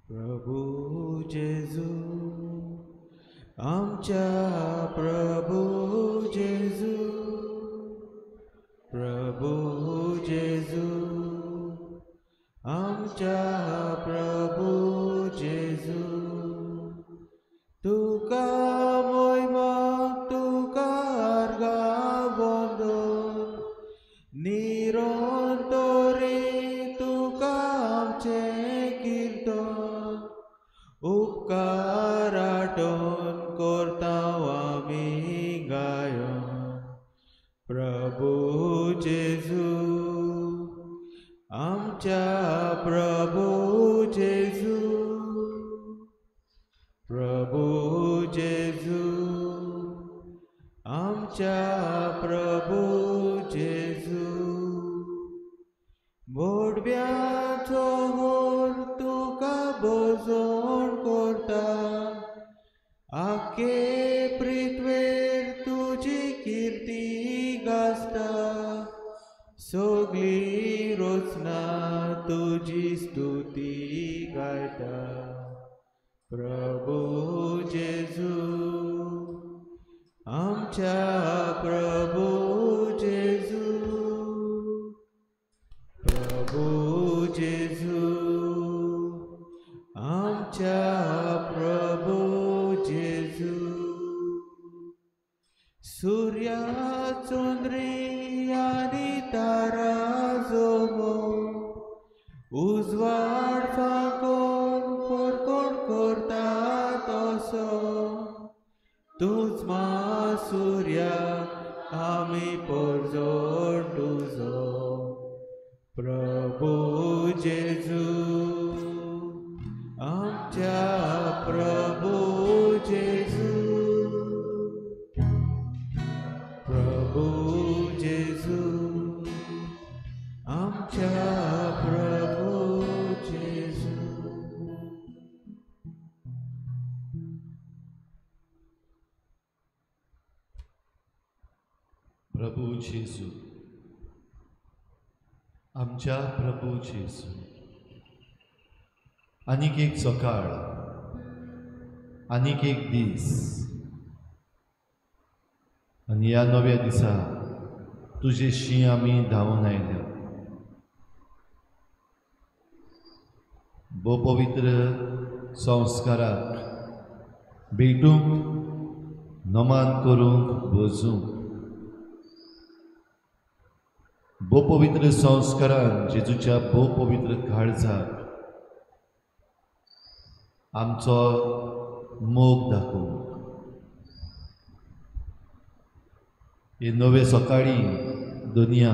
प्रभू जेजू आमच्या प्रभू जेजू, प्रभू जेजू आमच्या प्रभू जेजू, तुका मोयमा तुका अर्गां निरंतरी तुका आमचें कीर्तन, उपकार आठोवन करता आमी गायन। प्रभू जेजू आमच्या प्रभू जेजू, प्रभू जेजू आमच्या प्रभू जेजू, मोडव्याचो होर तुका भोजन करता, आखे पृथ्वेर तुजी कीर्ती गाजता, सगळी रचना तुजी स्तुती गायता। प्रभू जेजू आमच्या प्रभू जेजू, प्रभू जेजू आमच्या प्रभू जेजू, सूर्या चंद्री आनी तारा जोमो, उजवाड फांकोन परकोण करता तसो, तूंच मा सूर्या आमी परजोड तुजो। प्रभू जेजू आमच्या प्रभू जेजू, प्रभू जेजू आमच्या प्रभू जेजू। प्रभू जेजू आमच्या प्रभू जेजू, आनीक एक सकाळ, आनीक एक दीस, आनी ह्या नव्या दिसा तुजेशी आमी धांवून आयल्या। भोव पवित्र संस्काराक भेटूंक, नमान करूंक, भजूंक, भोव पवित्र संस्कारान जेजूच्या भोव पवित्र काळजाक आमचो मोग दाखोवंक हे नवे सकाळी दुनिया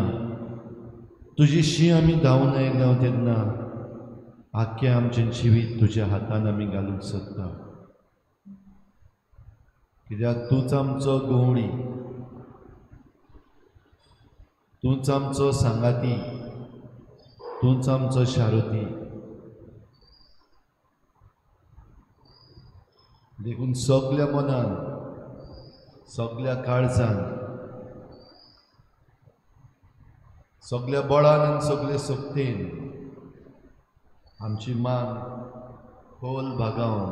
तुजीशी आमी धांवून आयल्या तेन्ना आख्खें आमचें जिवीत तुज्या हातान आमी घालूंक सोदता, कित्याक तूंच आमचो गवळी, तूंच आमचो सांगाती, तूंच आमचो शारुती। देखून सगल्या मनान, सगल्या काळजान, सगल्या बळान आनी सगले शक्तीन आमची मान खोल भागावन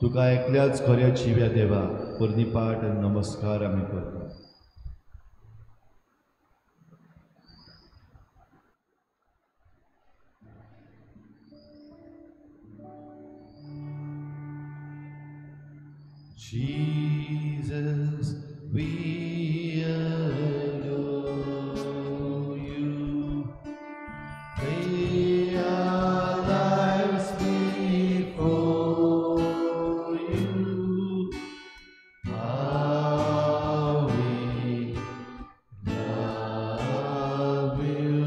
तुका एकल्याच खऱ्या जिव्या देवा पोरणी पाठ आनी नमस्कार आमी करता। Jesus, we adore you. Lay our lives before you. How we love you.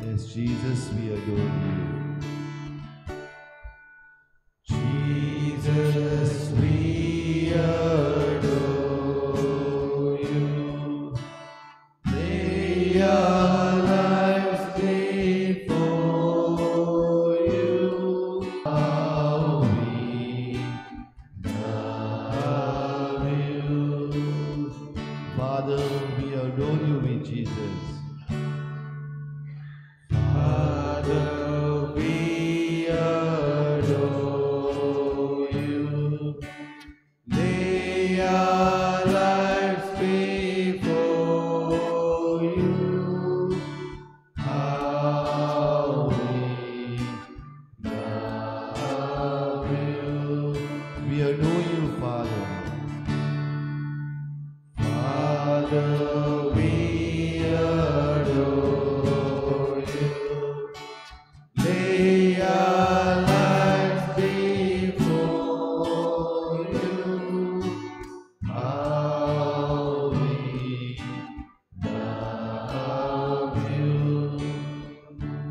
Yes, Jesus, we adore you. Jesus, we adore you. Lay our lives before you. How we love you. Father, we adore you with Jesus. Father, we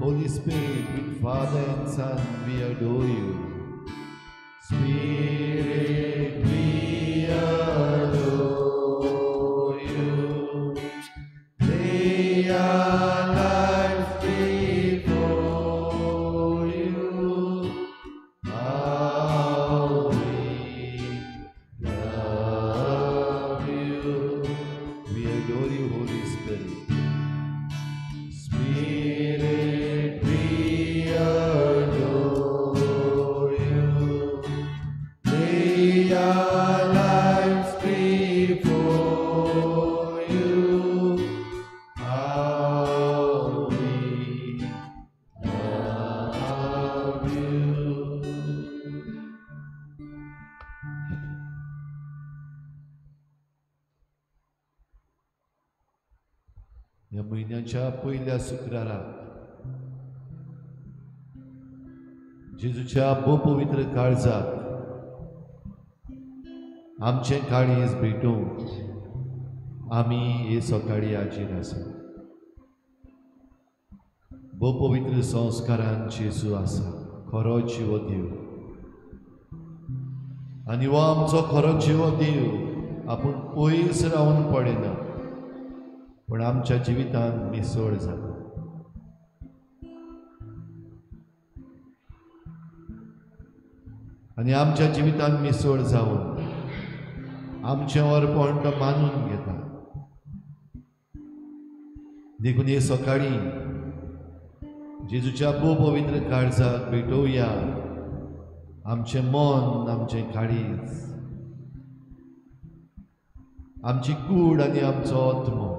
Holy Spirit, with Father and Son, we adore you. Spirit, we adore you. Lay our lives before you. How we love you. We adore you, Holy Spirit. Spirit, we adore you. Lay our lives before you. How we love you. ह्या म्हयन्याच्या पयल्या शुक्राराक जेजूच्या भोव पवित्र काळजाक आमचें काळीज भेटोवंक आमी हे सकाळी हाजीर आसा. भोव पवित्र संस्कारान जेजू आसा, खरो जिवो देव. आनी हो आमचो खरो जिवो देव आपूण पयस रावन पडना, पूण आमच्या जिवितांत मिसळ जाता. आनी आमच्या जिवितांत मिसळ जावन आमचें अर्पण तो मानून घेता. देखून हे सकाळी जेजूच्या भोव पवित्र काळजाक भेटोवया. आमचें मन, आमचें काळीज, आमची कूड आनी आमचो आत्मो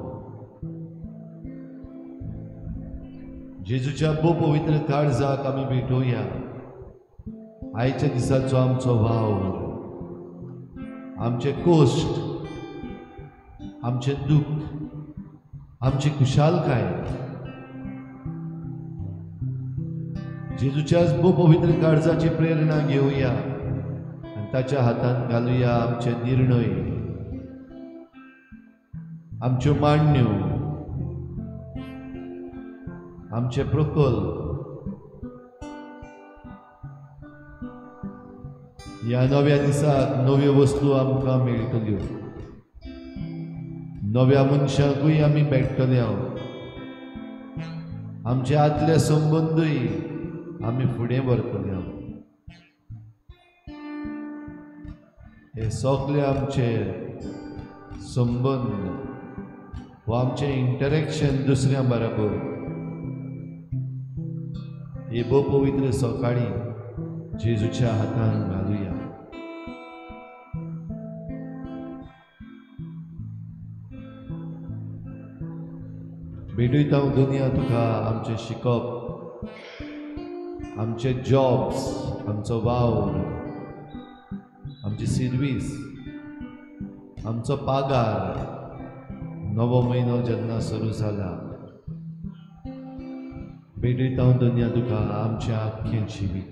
जेजूच्या भोव पवित्र काळजाक आमी भेटोवया. आयच्या दिसाचो आमचो वावर, आमचे कश्ट, आमचें दुख्ख, आमची खुशालकाय जेजूच्याच भोव पवित्र काळजाची प्रेरणा घेवया आनी ताच्या हातान घालुया आमचे निर्णय, आमच्यो मांडण्यो, आमचे प्रकल्प. ह्या नव्या दिसाक नव्यो वस्तू आमकां मेळटल्यो, नव्या मनशांकूय आमी भेटतले. आमचे आदले संबंदूय आमी फुडें व्हरतले. हे सगळे आमचे संबंद वा आमचें इंटरेक्शन दुसऱ्या बराबर हे भोव पवित्र सकाळी जेजूच्या हातान घालुया. भेटयता हांव दुनिया तुका आमचें शिकप, आमचे जॉब्स, आमचो वावर, आमची सिर्वीस, आमचो पागार. नवो म्हयनो जेन्ना सुरू जाला, भेटयता हांव दुनिया तुका आमचें आख्खें जिवीत.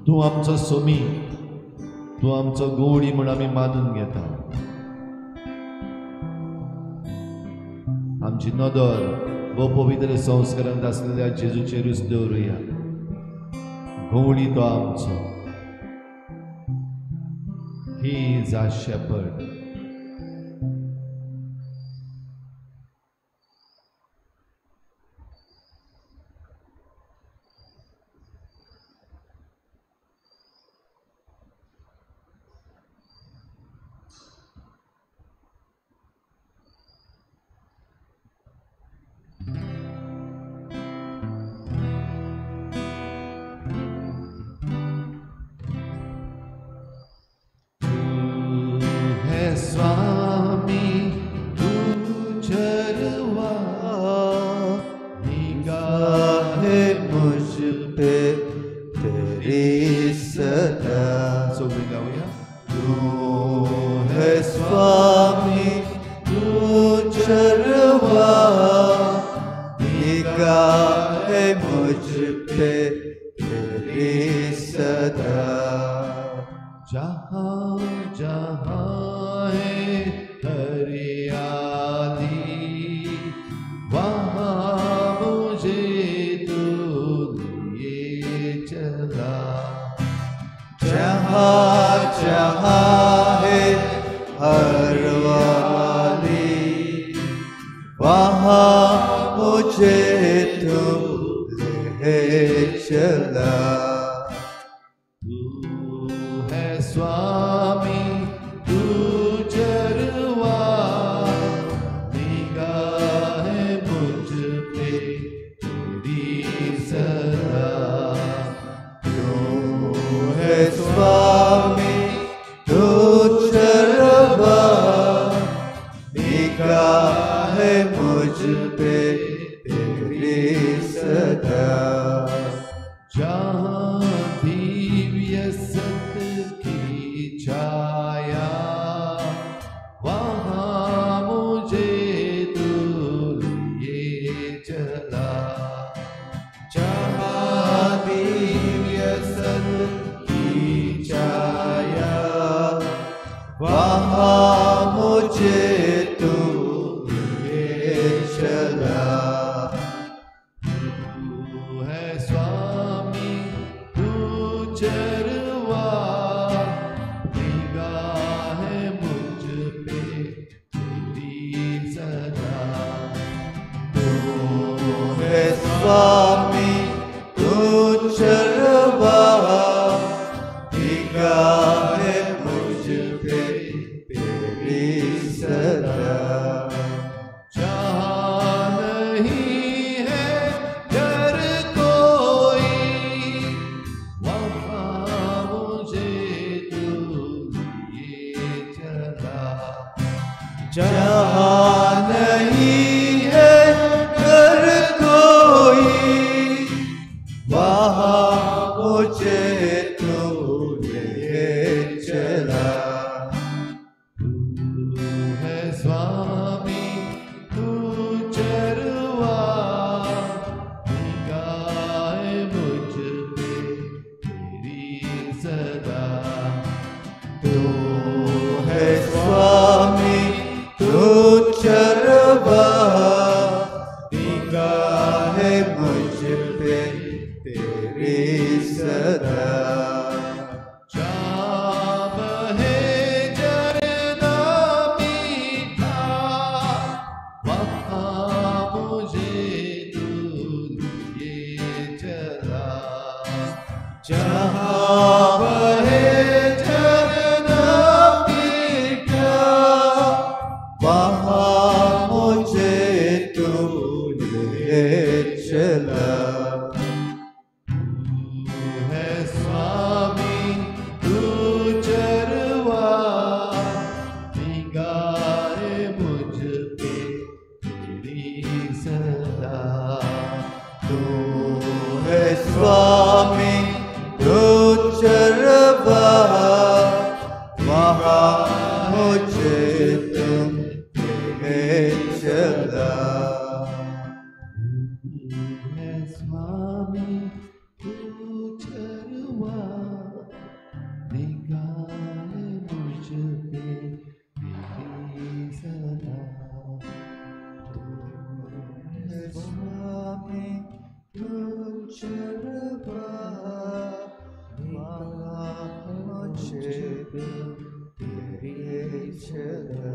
तूं आमचो सोमी, तूं आमचो गोवडी म्हूण आमी मानून घेता. आमची नदर भोव पवित्र संस्कारांत आसलेल्या जेजूचेरूच दवरुया. गवळी तो आमचो. He is our shepherd. स्वामी तू चरवा, निगाह मुझ पे तेरी सदा. सगळीं गावया. तू है स्वामी तू चरवा, निगाह मुझ पे तेरी सदा. जहाँ जहाँ है हरियाली, वहाँ मुझे तू ले चला। तू है स्वामी तू चरवा, निगाह मुझ पे तेरी सदा। तू है स्वामी तू चरवा, निगाह मुझ पे तेरी सदा। जहाँ दिव्य सत की छाया, वहाँ मुझे तू लिए चला। जहाँ दिव्य सत की छाया, वहाँ मुझे तू लिए चला। तू है स्वामी तू चरवा, निगाह मुझ पे तेरी सदा। तू है स्वामी तू चरवा, निगाह मुझ पे तेरी सदा। जहाँ नहीं है डर कोई, वहाँ मुझे तू लिए चला। जहाँ नहीं है डर कोई, वहाँ मुझे तू ले चला। तू है स्वामी तू चरवा, निगाह मुझ पे तेरी सदा। तू है स्वामी तू चरवा, निगाह मुझ पे तेरी सदा। जाम है झरना मीठा, वहाँ मुझे तू लिए चला। जहाँ बहे झरना मीठा, वहाँ मुझे तू ले चला। तू है स्वामी तू चरवा, निगाह मुझ पे तेरी सदा। तू है स्वामी तू चरवा, वहाँ मुझे तू ले चला। तू है स्वामी तू चरवा, निगाह मुझ पे तेरी सदा। तू है स्वामी तू चरवा, वहाँ मुझे तू ले चला।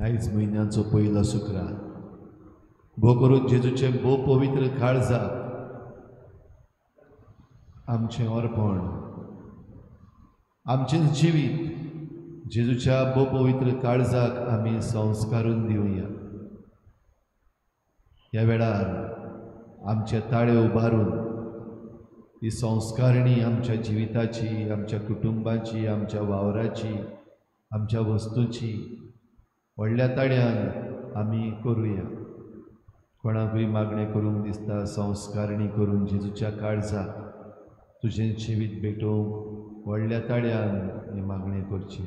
आयज म्हयन्याचो पयलो शुक्रार, भो करून जेजूचें भोव पवित्र काळजाक आमचें अर्पण, आमचें जिवीत जेजूच्या भोव पवित्र काळजाक आमी संस्कारून दिवया। ह्या वेळार आमचे ताळे उबारून ही संस्कारणी आमच्या जिविताची, आमच्या कुटुंबाची, आमच्या वावराची, आमच्या वस्तूची व्हडल्या ताळ्यान आमी करुया। कोणाकूय मागणें करूंक दिसता संस्कारणी करून जेजूच्या काळजाक तुजें जिवीत भेटोवंक व्हडल्या ताळ्यान ही मागणें करची।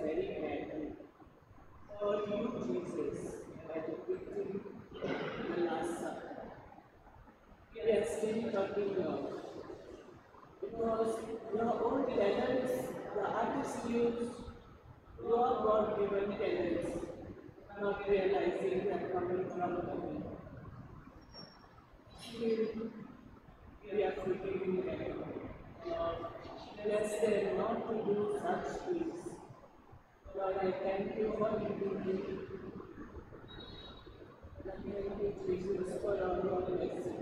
very badly. Hurt you, Jesus, by depicting the Last Supper. We are still talking, Lord, because your own talents, the artists used your God-given talents, not realizing they are coming from heaven. Still, we are forgiving them. Lord, bless them not to do such things. Lord, I thank you for leading me. Thank you, Jesus, for all your blessings.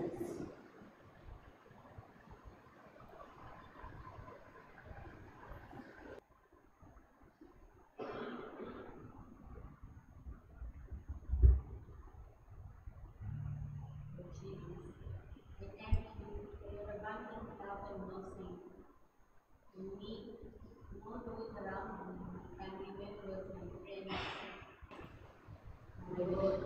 Jesus, I thank you for your abundant love and mercy to me, and all those around me, my family members, my friends, my work.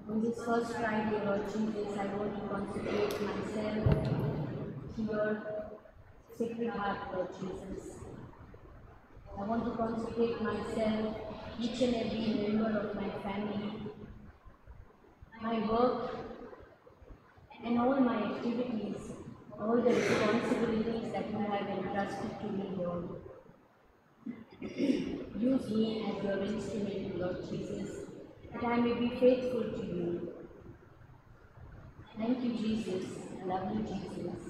On this first Friday, Lord Jesus, I want to consecrate myself to your Sacred Heart, Lord Jesus. I want to consecrate myself, each and every member of my family, my work, and all my activities, all the responsibilities that you have entrusted to me, Lord. Use me as your instrument, Lord Jesus, that I may be faithful to you. Thank you, Jesus. I love you, Jesus.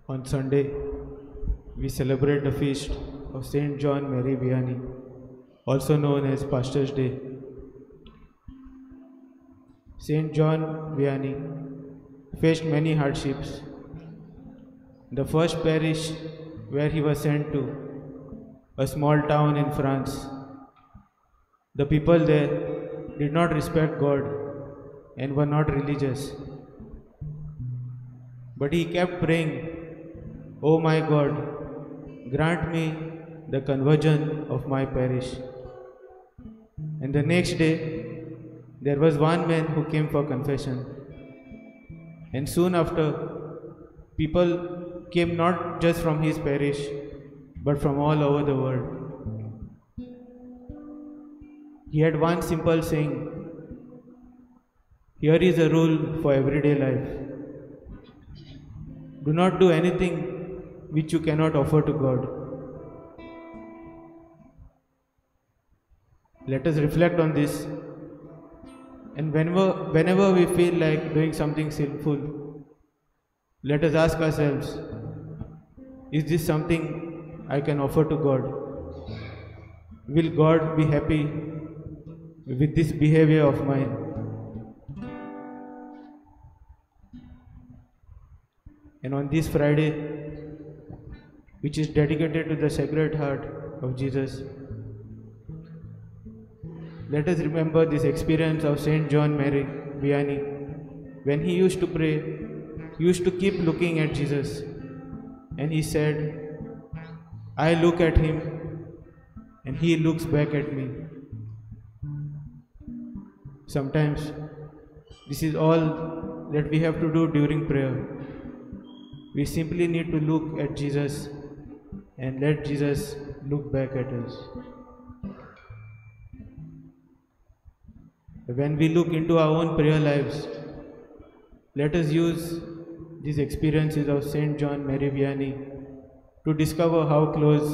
On Sunday, we celebrate the feast of Saint John Mary Vianney, also known as Pastor's Day. Saint John Vianney faced many hardships. The first parish where he was sent to, a small town in France, the people there did not respect God and were not religious. But he kept praying, "Oh my God, grant me the conversion of my parish." And the next day, there was one man who came for confession. And soon after, people came not just from his parish, but from all over the world. He had one simple saying: here is a rule for everyday life. Do not do anything which you cannot offer to God. Let us reflect on this, and whenever we feel like doing something sinful, let us ask ourselves, is this something I can offer to God? Will God be happy with this behavior of mine? And on this Friday, which is dedicated to the Sacred Heart of Jesus, let us remember this experience of Saint John Mary Vianney. When he used to pray, he used to keep looking at Jesus, and he said, "I look at him and he looks back at me." Sometimes this is all that we have to do during prayer. We simply need to look at Jesus and let Jesus look back at us. When we look into our own prayer lives, let us use these experiences of Saint John Mary Vianney to discover how close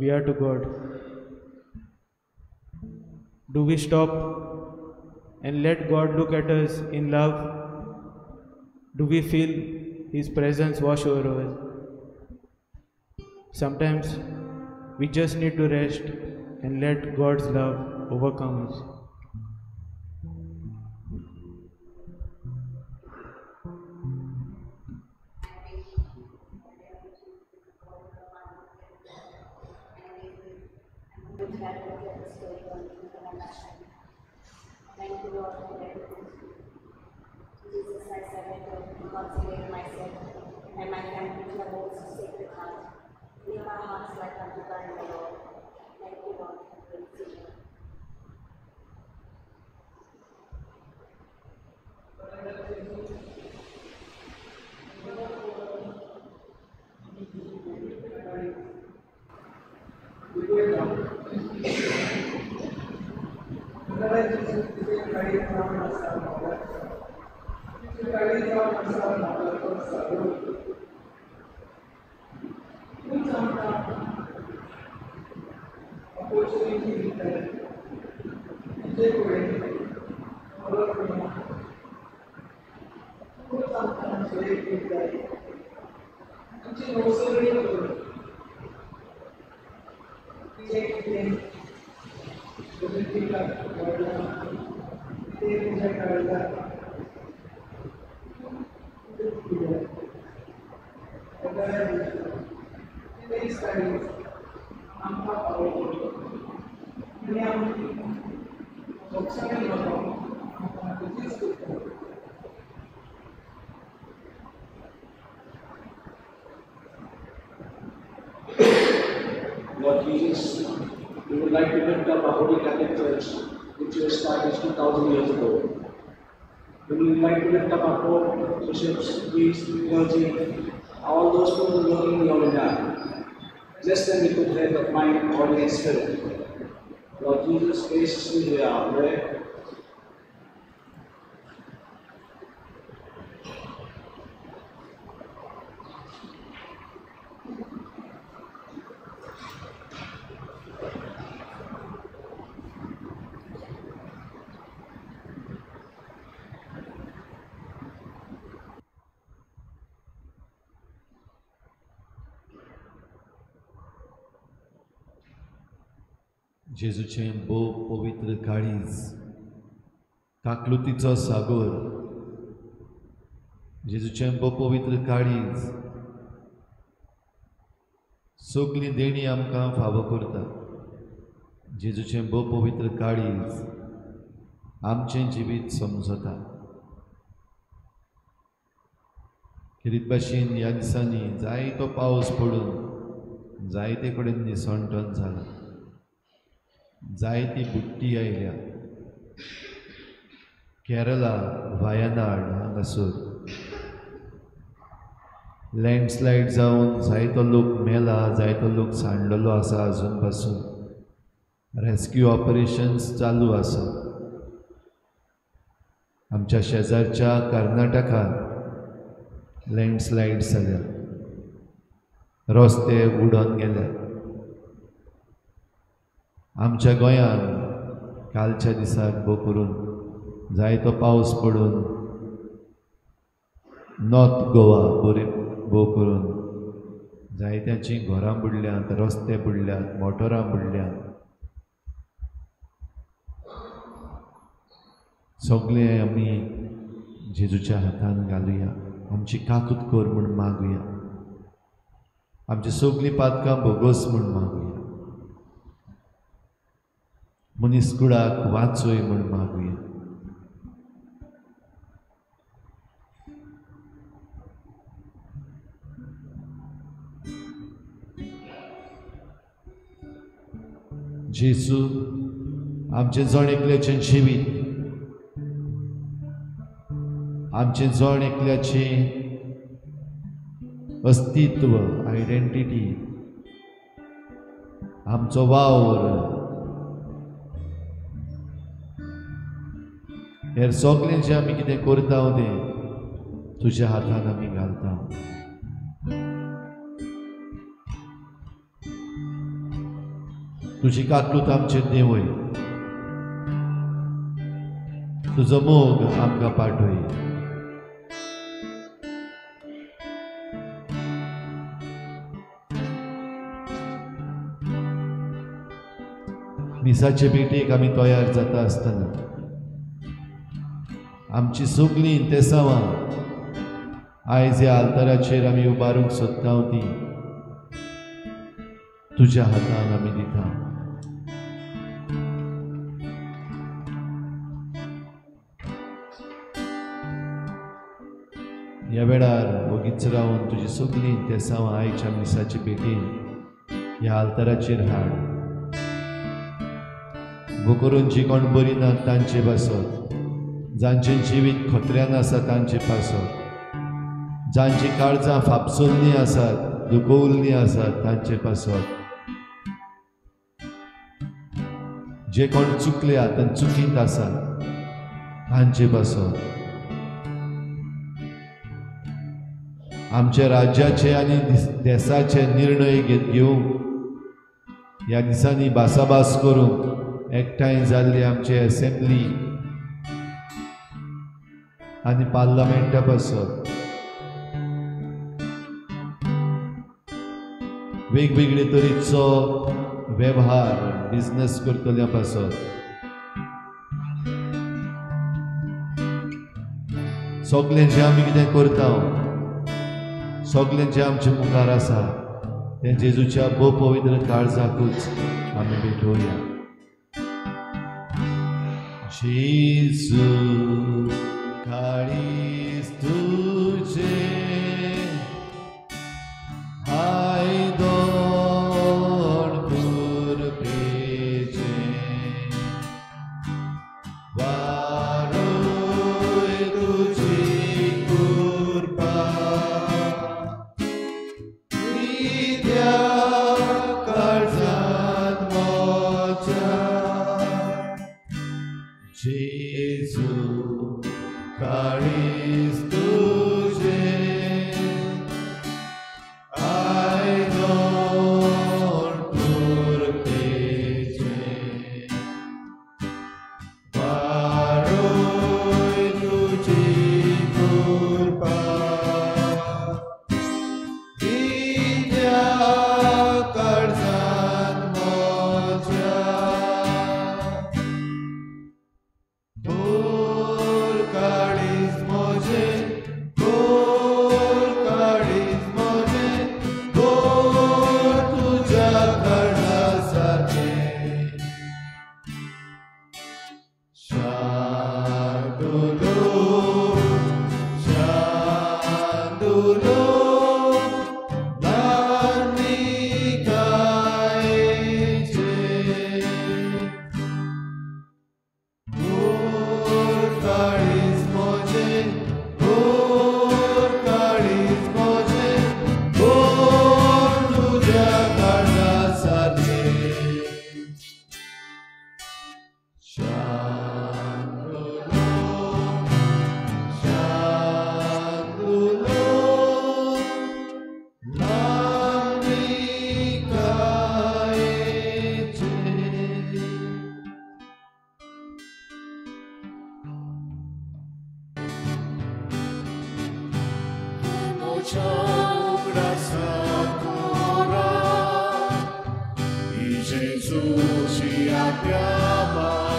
we are to God. Do we stop and let God look at us in love? Do we feel His presence wash over us? Sometimes we just need to rest and let God's love overcome us. Thank you, Lord, for everything. Jesus, I surrender and consecrate myself and my family to your most sacred heart. Make our hearts like unto thine, O Lord. Thank you, Lord. Praise you. Lord Jesus, we would like to lift up our Holy Catholic Church, which you established 2,000 years ago. We would like to lift up our Pope, bishops, priests, clergy, all those people working in your vineyard. Bless them with good health of mind, body, and spirit. Lord Jesus, graciously hear our prayer. जेजूचें भोव पवित्र काळीज, काकलुतीचो सागोर, जेजूचें भोव पवित्र काळीज सगळीं देणी आमकां फावो करता. जेजूचें भोव पवित्र काळीज आमचें जिवीत समजता. खेरीत भाशेन ह्या दिसांनी जायतो पावस पडून जायते कडेन निसणटन जाला, जायती बुट्टी आयल्या. केरला, वायनाड हांगासर लँडस्लायड जावन जायतो लोक मेला, जायतो लोक सांडलेलो आसा. आजून पासून रेस्क्यू ऑपरेशन्स चालू आसा. आमच्या शेजारच्या कर्नाटकांत लँडस्लायड जाल्या, रस्ते उडोन गेले. आमच्या गोंयांत कालच्या दिसाक भोव करून जायतो पावस पडून नॉर्थ गोवा बरी भोव करून जायत्यांचीं घरां बुडल्यांत, रस्ते बुडल्यात, मोटरां बुडल्यांत. सगळें आमी जेजूच्या हातान घालुया, आमची काकूत कर म्हूण मागुया, आमची सगळीं पातकां भोगोस म्हूण मागुया, मनीस कुडाक वाचोय म्हूण मागुया. जेजू आमचें जण एकल्याचें जिवीत, आमचें जण एकल्याचें अस्तित्व, आयडेंटिटी, आमचो वावर, हेर सगळें जें आमी कितें करता तें तुज्या हातान आमी घालता. तुजी काकलूत आमचेर देंवय, तुजो मोग आमकां पाठय. मिसाचे भेटेक आमी तयार जाता आसतना आमची सगळीं इंतेसांवां आयज ह्या आल्ताराचेर आमी उबारूंक सोदता ती तुज्या हातान आमी दिता. ह्या वेळार वगीच रावन तुजी सगळीं इंतेसांवां आयच्या मिसाचे भेटीन ह्या आल्ताराचेर हाड. भोव करून जी कोण बरी ना तांचे पासत, जांचें जिवीत खतऱ्यान आसा तांचे पासत, जांची काळजां फापसुल्लीं आसात, दुखवल्लीं आसात तांचे पासत, जे कोण चुकल्यात आनी चुकींत आसात तांचे पासत, आमच्या राज्याचे आनी देसाचे निर्णय घेवंक ह्या दिसांनी भासाभास करूंक एकठांय जाल्ली आमची एसेंब्ली आनी पार्लमेंटा पासत, वेगवेगळे तरेचो वेव्हार बिजनेस करतल्या पासत, सगळें जें आमी कितें करता, सगळें जें आमचे मुखार आसा तें जेजूच्या भोव पवित्र काळजाकूच आमी भेटोवया. जेजू काळीज तुजें आयदोण कुरपेचें, वारोय तुजी कृपा नित्या काळजांत म्हज्या. जेजू काळीज तुजें आयदोण कुरपेचें, वारोय तुजी कृपा नित्या काळजांत म्हज्या. गोर काळीज म्हजें, गोर काळीज म्हजें, गोर तुज्या काळजा सारकें. शांतुलो शांतुलो ल्हानविकायेचें, गोर काळीज म्हजें, गोर काळीज म्हजें, गोर तुज्या काळजा सारकें. शांतुलो शांतुलो ल्हानविकायेचें. E Jesus te abbiamo,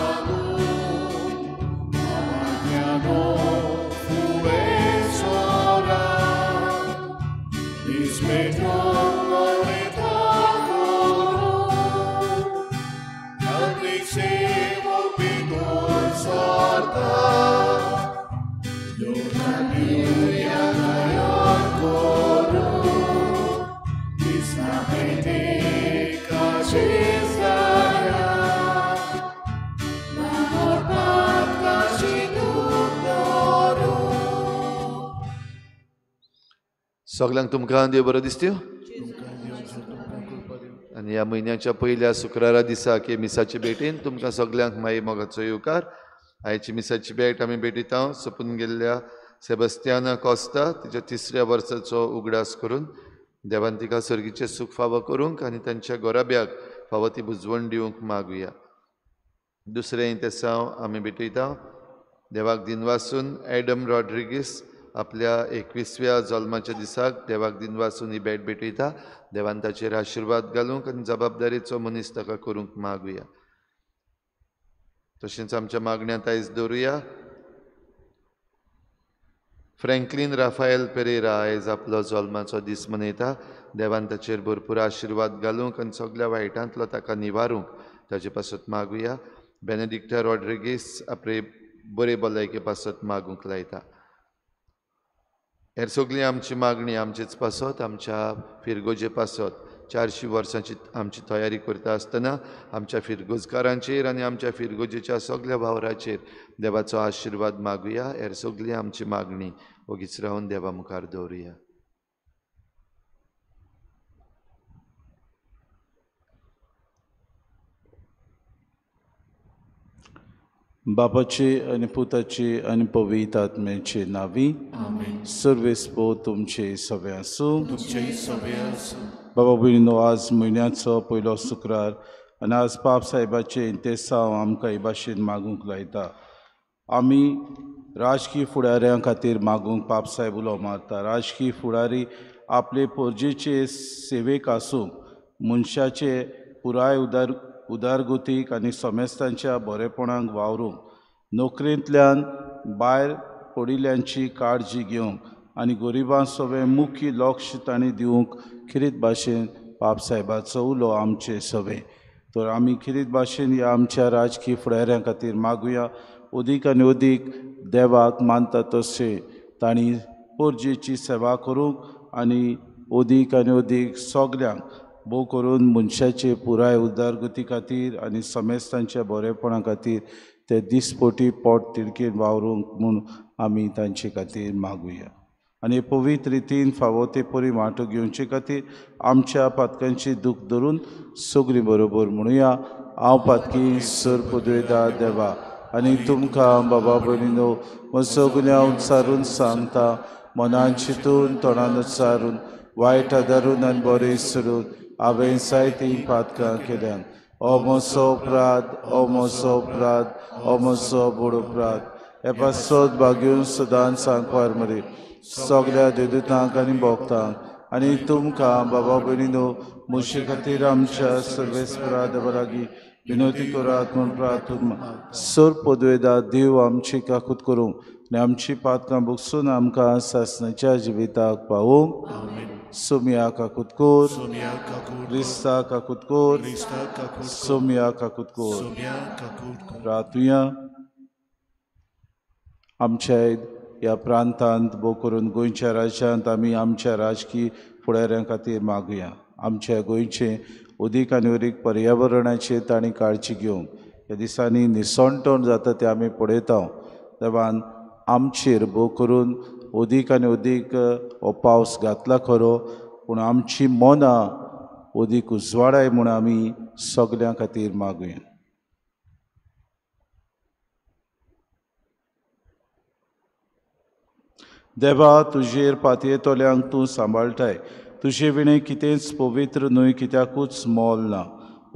सगळ्यांक तुमकां देव बरो दिसत्यो. आनी ह्या म्हयन्याच्या पयल्या शुक्रारा दिसा की मिसाचे भेटीन तुमकां सगळ्यांक माई मोगाचो येवकार. आयची मिसाची भेट आमी भेटीत सोंपून गेल्ल्या सेबस्तियाना कोस्ता तिच्या तिसऱ्या वर्साचो उगडास करून देवान तिका सर्गीचें सूख फावो करूंक आनी तांच्या गोराब्याक फावो ती बुजवण दिवंक मागुया. दुसरें तेसांव आमी भेटयता देवाक दिनवासून एडम रॉड्रिगीस आपल्या 21व्या जल्माच्या दिसाक देवाक दिनवासून ही भेट भेटयता. देवान ताचेर आशिर्वाद घालूंक आनी जबाबदारीचो मनीस ताका करूंक मागुया. तशेंच आमच्या मागण्यांत आयज दवरुया फ्रँकलीन राफायल पेरेरा आयज आपलो जल्माचो दीस मनयता. देवान ताचेर भरपूर आशिर्वाद घालूंक आनी सगल्या वायटांतलो ताका निवारूंक ताचे पासत मागुया. बेनेडिक्टा रॉड्रिगीस आपले बरे भलायके पासत मागूंक लायता. हेर सगळी आमची मागणी आमचेच पासत, आमच्या फिरगोजे पासत 400 वर्सांची आमची तयारी करता आसतना आमच्या फिरगोजकारांचेर आनी आमच्या फिरगोजेच्या सगळ्या वावराचेर देवाचो आशिर्वाद मागुया. हेर सगळी आमची मागणी ओगीच रावन देवा मुखार दवरुया. बापाचे आनी पुताचे आनी पवित्र आत्म्याचे नांवी आमेन. सर्वेस्पो तुमचे सगळे आसूं. तुमचेय सगळे आसूं. बाबा भयणीनो, आज म्हयन्याचो पयलो शुक्रार आनी आज पाप साहेबाचे इंतेसांव आमकां हे भाशेन मागूंक लायता. आमी राजकीय फुडाऱ्यां खातीर मागूंक पाप साहेब उलो मारता. राजकीय फुडारी आपले पोरजेचे सेवेक आसूंक मनशाचे पुराय उदारगतीक आनी समेस्तांच्या बरेपणाक वावरूंक, नोकरेंतल्यान भायर पडिल्ल्यांची काळजी घेवंक आनी गरिबां सगळें मुख्य लक्ष तांणी दिवंक खेरीत भाशेन पाप साहेबाचो उलो आमचे सवे. तर आमी खेरीत भाशेन ह्या आमच्या राजकीय फुडाऱ्यां खातीर मागुया. अदीक आनी अदीक देवाक मानता तशें तांणी पोरजेची सेवा करूंक आनी अदीक आनी अदीक सगल्यांक भोव करून मनशाचे पुराय उदरगती खातीर आनी समेस्तांच्या बरेपणा खातीर ते दिसपोटी पोट तिडकीन वावरूंक म्हूण आमी तांचे खातीर मागुया. आनी पवित्र रितीन फावो ते परी वांटो घेवचे खातीर आमच्या पातकांची दूख धरून सगळीं बरोबर म्हणुया. हांव पातकी सर पदवेदा देवा आनी तुमकां बाबा भयणीनो सगळ्यां उच्चारून सांगता, मनान चिंतून तोंडान उच्चारून वायट आदारून आनी बरें सोडून हांवें जायतीं पातकां केल्यान. ओ म्हजो अपराध, ओ म्हजो अपराध, ओ म्हजो व्हड अपराध. हे पासत भाग्यून सदांच सांकवार मरे सगळ्या देदुतांक आनी भोगतांक आनी तुमकां बाबा भयणीनो म्हजे खातीर आमच्या सर्वेस्परा देवा लागीं विनवती करात म्हूण प्रार्थना. सर पदवेदा देव आमची काकूत करूंक आनी आमची पातकां भोगसून आमकां सासणाच्या जिविताक पावोवंक. सोमिया काकूत कोर, क्रिस्ता काकूत कोर, सोमिया काकूत कोर. प्रार्थुया. आमच्या ह्या प्रांतांत भोव करून गोंयच्या राज्यांत आमी आमच्या राजकीय फुडाऱ्यां खातीर मागुया. आमच्या गोंयचें अदीक आनी अदीक पर्यावरणाचेर तांणी काळजी घेवंक. ह्या दिसांनी निसणटण जाता तें आमी पळयता. देवान आमचेर भोव करून अदीक आनी अदीक हो पावस घातला खरो, पूण आमची मनां अदीक उजवाडाय म्हूण आमी सगल्यां खातीर मागुया. देवा, तुजेर पातयेतल्यांक तूं सांबाळटाय. तुजे विणें कितेंच पवित्र न्हय, कित्याकूच मोल ना.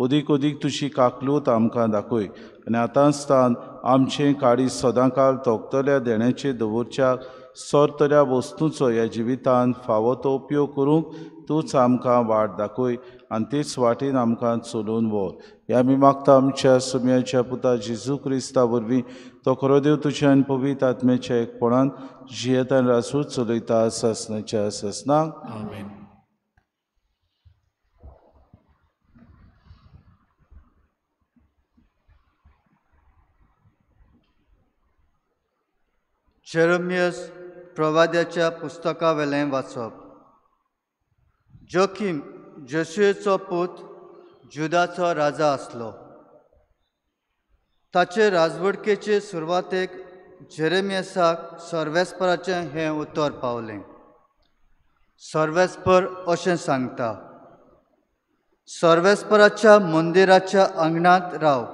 अदीक अदीक तुजी काकलूत आमकां दाखय आनी आतांच तान आमचें काळीज सदांकाल तोखतल्या देण्याचेर दवरच्या सरतल्या वस्तूंचो ह्या जिवितांत फावो तो उपयोग करूंक तूंच आमकां वाट दाखय आनी तेच वाटेन आमकां चलोवन व्हर. हें आमी मागता आमच्या सुम्याच्या पुता जेजू क्रिस्ता वरवीं. तो खरो देव तुज्या आनी पवित्र आत्म्याच्या एकपणान जियेतान राजूच चलयता सासणाच्या सासणाक. आमेन. जेरेमियस प्रवाद्याच्या पुस्तकावेलें वाचप. जोखीम जोशियेचो पूत जुदाचो राजा आसलो. ताचे राजवडकेचे सुरवातेक जेरेमियसाक सर्वेस्पराचें हें उतर पावलें. सर्वेस्पर अशें सांगता, सर्वेस्पराच्या मंदिराच्या आंगणांत राव.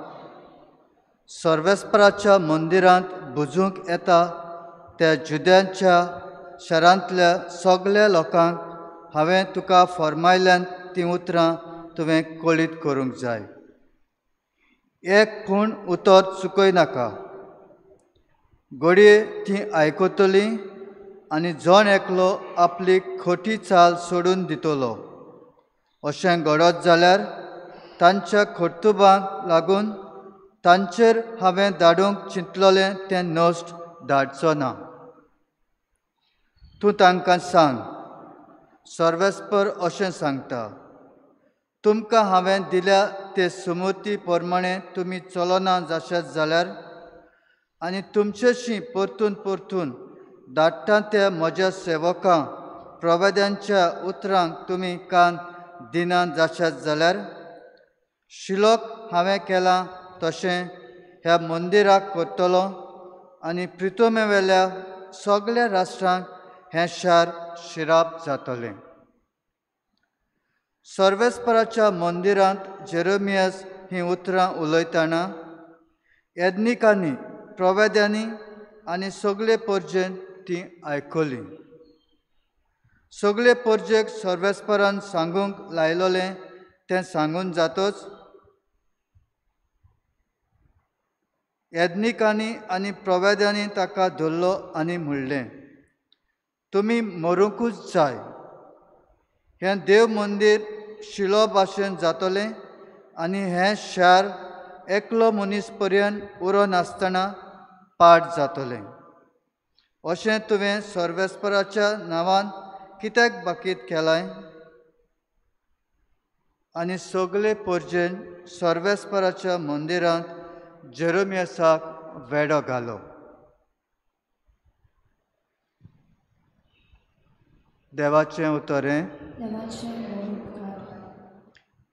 सर्वेस्पराच्या मंदिरांत बुजूंक येता त्या जुद्यांच्या शारांतल्या सगल्या लोकांक हांवें तुका फर्मायल्यान तीं उतरां तुवें कळीत करूंक जाय. एक खूण उतर चुकय नाका. घडये तीं आयकतलीं आनी जण एकलो आपली खोटी चाल सोडून दितलो. अशें घडत जाल्यार तांच्या कर्तुबांक लागून तांचेर हांवें धाडूंक चिंतलेलें तें नश्ट धाडचो ना. तूं तांकां सांग, सर्वेस्पर अशें सांगता, तुमकां हांवें दिल्या ते सुमती प्रमाणे तुमी चलना जाशात जाल्यार आनी तुमचेशी परतून परतून धाडटा त्या म्हज्या सेवकां प्रवेद्यांच्या उतरांक तुमी कान दिना जाशात जाल्यार शिलोक हांवें केलां तशें ह्या मंदिराक करतलो आनी प्रितोमेवेल्या सगल्या राष्ट्रांक हें शार शिराप जातलें. सर्वेस्पराच्या मंदिरांत जेरेमियस हीं उतरां उलयतना येदनिकांनी प्रवेद्यांनी आनी सगळे परजेन ती आयकली. सगळे परजेक सर्वेस्परान सांगूंक लायलोलें तें सांगून जातच याज्ञिकांनी आनी प्रवेद्यांनी ताका धरलो आनी म्हणलें, तुमी मरूंकूच जाय. हें देव मंदीर शिलो भाशेन जातलें आनी हें शार एकलो मनीस पर्यंत उरनासतना पाड जातलें. अशें तुवें सर्वेस्पराच्या नांवान कित्याक बाकीत केलाय? आनी सगळे परजेन सर्वेस्पराच्या मंदिरांत जेरोमियासाक वेडो घालो. देवाचें उतर हें.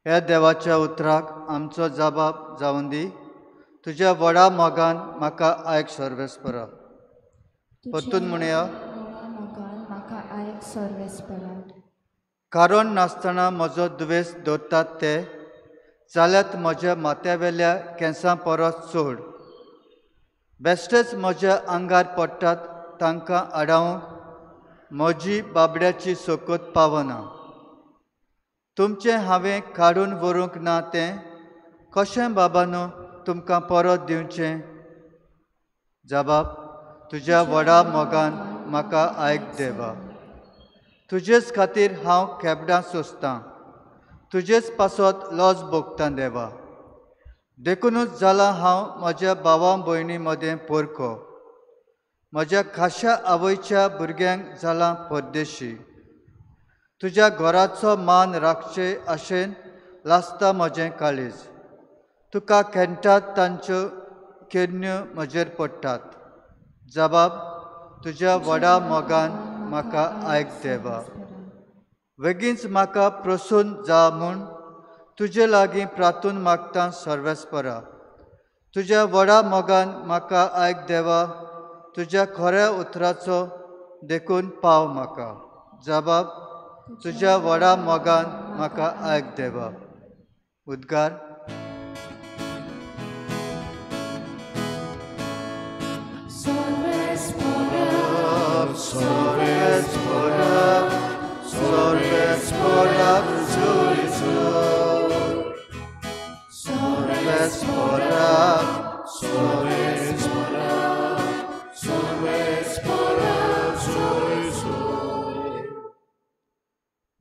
ह्या देवाच्या उतराक आमचो जबाब जावन दी. तुज्या व्हडा मोगान म्हाका आयक सर्वेस्परा. परतून म्हणया, कारण नासतना म्हजो दुवेस दवरतात ते जाल्यार म्हज्या माथ्यावेल्या केंसां परस चड. बेश्टेच म्हज्या आंगार पडटात तांकां आडावंक म्हजी बाबड्याची सकत पावना. तुमचें हांवें काडून व्हरूंक ना तें कशें बाबानो तुमकां परत दिवचें? जबाब, तुज्या व्हडा मोगान म्हाका आयक देवा. तुजेच खातीर हांव खेपडां सोंसतां, तुजेच पासत लज भोगतां देवा. देखुनूच जालां हांव म्हज्या भावा भयणी मदें पोरको, म्हज्या खाशा आवयच्या भुरग्यांक जालां परदेशी. तुज्या घराचो मान राखचे आशेन लासता म्हजें काळीज. तुका खेणटात तांच्यो केन्न्यो म्हजेर पडटात. जबाब, तुज्या व्हडा मोगान म्हाका आयक देवा. बेगीनच म्हाका प्रसून जा म्हूण तुजे लागीं प्रार्थून मागता सर्वेस्परा. तुज्या व्हडा मोगान म्हाका आयक देवा. तुज्या खऱ्या उतराचो देखून पाव म्हाका. जबाब, तुज्या व्हडा मोगान म्हाका आयक देवा. उद्गार.